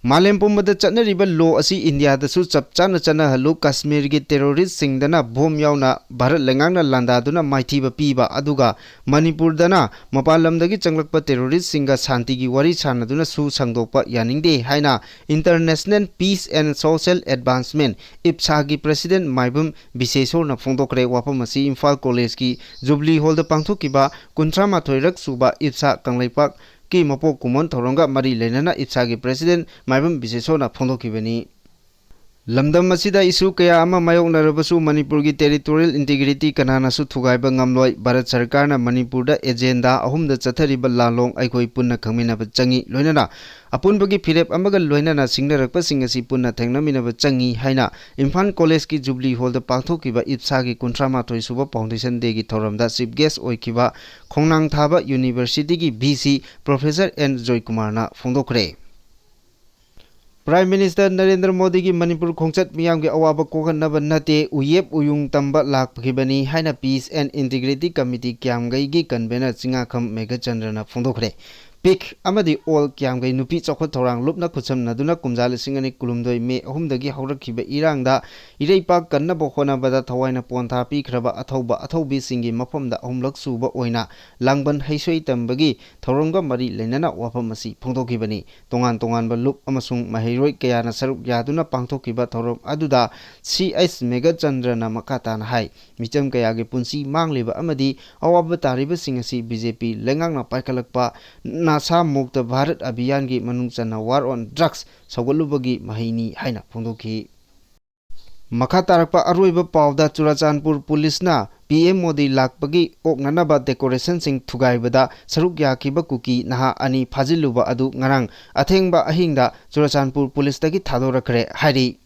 ꯃꯥꯂꯦꯝ ꯄꯨꯝꯕꯗ ꯆꯠꯅꯔꯤꯕ law ꯑꯁꯤ ꯏꯟꯗꯤꯌꯥꯗꯁꯨ ꯆꯞ ꯆꯥꯅ ꯆꯠꯅꯍꯜꯂꯨ, ꯀꯥꯁꯃꯤꯔꯒꯤ terrorist ꯁꯤꯡꯗꯅ bomb ꯌꯥꯎꯅ ꯚꯥꯔꯠ ꯂꯩꯉꯥꯛꯅ ꯂꯥꯟꯗꯥꯗꯨꯅ ꯃꯥꯏꯊꯤꯕ ꯄꯤꯕ, ꯑꯗꯨꯒ ꯃꯅꯤꯄꯨꯔꯗꯅ ꯃꯄꯥꯟ ꯂꯝꯗꯒꯤ ꯆꯪꯂꯛꯄ terrorist ꯁꯤꯡꯒ ꯁꯥꯟꯇꯤꯒꯤ ꯋꯥꯔꯤ ꯁꯥꯟꯅꯗꯨꯅ ꯁꯨ ꯁꯪꯗꯣꯛꯄ ꯌꯥꯅꯤꯡꯗꯦ ꯍꯥꯏꯅ International Peace and Social Advancement, IPSA ꯒꯤ president ꯃꯥꯏꯕꯝ ꯕꯤꯁꯦꯁꯣꯔꯅ ꯐꯣꯡꯗꯣꯛꯈ꯭ꯔꯦ꯫ ꯋꯥꯐꯝ ꯑꯁꯤ ꯏꯝꯐꯥꯜ ꯀꯣꯂꯦꯖꯀꯤ ꯖꯨꯕꯂꯤ ꯍꯣꯜꯗ ꯄꯥꯡꯊꯣꯛꯈꯤꯕ ꯀꯨꯟꯊ꯭ꯔꯥ ꯃꯥꯊꯣꯏꯔꯛ ꯁꯨꯕ IPSA ꯀꯪꯂꯩꯄꯥꯛꯀꯤ ꯃꯄꯣꯛ ꯀꯨꯝꯑꯣꯟ ꯊꯧꯔꯝꯒ ꯃꯔꯤ ꯂꯩꯅꯅ IPSA ꯒꯤ president ꯃꯥꯏꯕꯝ ꯕꯤꯁꯦꯁꯣꯔꯅ ꯐꯣꯡꯗꯣꯛꯈꯤꯕꯅꯤ꯫ ꯂꯝꯗꯝ ꯑꯁꯤꯗ issue ꯀꯌꯥ ꯑꯃ ꯃꯥꯌꯣꯛꯅꯔꯕꯁꯨ ꯃꯅꯤꯄꯨꯔꯒꯤ territorial integrity ꯀꯅꯥꯅꯁꯨ ꯊꯨꯒꯥꯏꯕ ꯉꯝꯂꯣꯏ꯫ ꯚꯥꯔꯠ ꯁꯔꯀꯥꯔꯅ ꯃꯅꯤꯄꯨꯔꯗ agenda ꯑꯍꯨꯝꯗ ꯆꯠꯊꯔꯤꯕ ꯂꯥꯟꯂꯣꯡ ꯑꯩꯈꯣꯏ ꯄꯨꯟꯅ ꯈꯪꯃꯤꯟꯅꯕ ꯆꯪꯏ꯫ ꯂꯣꯏꯅꯅ ꯑꯄꯨꯟꯕꯒꯤ ꯐꯤꯔꯦꯞ ꯑꯃꯒ ꯂꯣꯏꯅꯅ ꯁꯤꯡꯅꯔꯛꯄꯁꯤꯡ ꯑꯁꯤ ꯄꯨꯟꯅ ꯊꯦꯡꯅꯃꯤꯟꯅꯕ ꯆꯪꯏ ꯍꯥꯏꯅ ꯏꯝꯐꯥꯜ ꯀꯣꯂꯦꯖꯀꯤ ꯖꯨꯕꯂꯤ ꯍꯣꯜꯗ ꯄꯥꯡꯊꯣꯛꯈꯤꯕ IPSA ꯒꯤ ꯀꯨꯟꯊ꯭ꯔꯥ ꯃꯥꯊꯣꯏ ꯁꯨꯕ foundation day ꯒꯤ ꯊꯧꯔꯝꯗ chief guest ꯑꯣꯏꯈꯤꯕ ꯈꯣꯡꯅꯥꯡ ꯊꯥꯕ University ꯒꯤ V C Professor N ꯖꯣꯏꯀꯨꯃꯥꯔꯅ ꯐꯣꯡꯗꯣꯛꯈ꯭ꯔꯦ꯫ Prime Minister Narendra ꯃꯣꯗꯤꯒꯤ ꯃꯅꯤꯄꯨꯔ ꯈꯣꯡꯆꯠ ꯃꯤꯌꯥꯝꯒꯤ ꯑꯋꯥꯕ ꯀꯣꯛꯍꯟꯅꯕ ꯅꯠꯇꯦ, ꯎꯌꯦꯞ ꯎꯌꯨꯡ ꯇꯝꯕ ꯂꯥꯛꯈꯤꯕꯅꯤ ꯍꯥꯏꯅ Peace and Integrity Committee ꯀ꯭ꯌꯥꯝꯒꯩꯒꯤ convener Chingakham ꯃꯦꯘꯆꯟꯗ꯭ꯔꯅ ꯐꯣꯡꯗꯣꯛꯈ꯭ꯔꯦ꯫ ꯄꯤꯛ ꯑꯃꯗꯤ ꯑꯣꯜ ꯀ꯭ꯌꯥꯝꯒꯩ ꯅꯨꯄꯤ ꯆꯥꯎꯈꯠ ꯊꯧꯔꯥꯡ ꯂꯨꯞꯅ ꯈꯨꯠꯁꯝꯅꯗꯨꯅ ꯀꯨꯝꯖꯥ ꯂꯤꯁꯤꯡ ꯑꯅꯤ ꯀꯨꯟꯍꯨꯝꯗꯣꯏ ꯃꯦ ꯑꯍꯨꯝꯗꯒꯤ ꯍꯧꯔꯛꯈꯤꯕ ꯏꯔꯥꯡꯗ ꯏꯔꯩꯄꯥꯛ ꯀꯟꯅꯕ ꯍꯣꯠꯅꯕꯗ ꯊꯋꯥꯏꯅ ꯄꯣꯟꯊꯥ ꯄꯤꯈ꯭ꯔꯕ ꯑꯊꯧꯕ ꯑꯊꯧꯕꯤꯁꯤꯡꯒꯤ ꯃꯐꯝꯗ ꯑꯍꯨꯝꯂꯛ ꯁꯨꯕ ꯑꯣꯏꯅ ꯂꯥꯡꯕꯟ ꯍꯩꯁꯣꯏ ꯇꯝꯕꯒꯤ ꯊꯧꯔꯝꯒ ꯃꯔꯤ ꯂꯩꯅꯅ ꯋꯥꯐꯝ ꯑꯁꯤ ꯐꯣꯡꯗꯣꯛꯈꯤꯕꯅꯤ꯫ ꯇꯣꯉꯥꯟ ꯇꯣꯉꯥꯟꯕ ꯂꯨꯞ ꯑꯃꯁꯨꯡ ꯃꯍꯩꯔꯣꯏ ꯀꯌꯥꯅ ꯁꯔꯨꯛ ꯌꯥꯗꯨꯅ ꯄꯥꯡꯊꯣꯛꯈꯤꯕ ꯊꯧꯔꯝ ꯑꯗꯨꯗ ꯁꯤ ꯑꯩꯆ ꯃꯦꯘꯆꯟꯗ꯭ꯔꯅ ꯃꯈꯥ ꯇꯥꯅ ꯍꯥꯏ, ꯃꯤꯆꯝ ꯀꯌꯥꯒꯤ ꯄꯨꯟꯁꯤ ꯃꯥꯡꯂꯤꯕ ꯑꯃꯗꯤ ꯑꯋꯥꯕ ꯇꯥꯔꯤꯕꯁꯤꯡ ꯑꯁꯤ ꯕꯤ ꯖꯦ ꯄꯤ ꯂꯩꯉꯥꯛꯅ ꯄꯥꯏꯈꯠꯂꯛꯄ ꯅꯁꯥ ꯃꯨꯛꯇ ꯚꯥꯔꯠ ꯑꯚꯤꯌꯥꯟꯒꯤ ꯃꯅꯨꯡ ꯆꯟꯅ War on Drugs ꯁꯧꯒꯠꯂꯨꯕꯒꯤ ꯃꯍꯩꯅꯤ ꯍꯥꯏꯅ ꯐꯣꯡꯗꯣꯛꯈꯤ꯫ ꯃꯈꯥ ꯇꯥꯔꯛꯄ ꯑꯔꯣꯏꯕ ꯄꯥꯎꯗ, ꯆꯨꯔꯥꯆꯥꯟꯄꯨꯔ ꯄꯨꯂꯤꯁꯅ ꯄꯤ ꯑꯦꯝ ꯃꯣꯗꯤ ꯂꯥꯛꯄꯒꯤ ꯑꯣꯛꯅꯅꯕ decorationꯁꯤꯡ ꯊꯨꯒꯥꯏꯕꯗ ꯁꯔꯨꯛ ꯌꯥꯈꯤꯕ ꯀꯨꯀꯤ ꯅꯍꯥ ꯑꯅꯤ ꯐꯥꯖꯤꯜꯂꯨꯕ ꯑꯗꯨ ꯉꯔꯥꯡ ꯑꯊꯦꯡꯕ ꯑꯍꯤꯡꯗ ꯆꯨꯔꯥꯆꯥꯟꯄꯨꯔ ꯄꯨꯂꯤꯁꯇꯒꯤ ꯊꯥꯗꯣꯔꯛꯈ꯭ꯔꯦ ꯍꯥꯏꯔꯤ꯫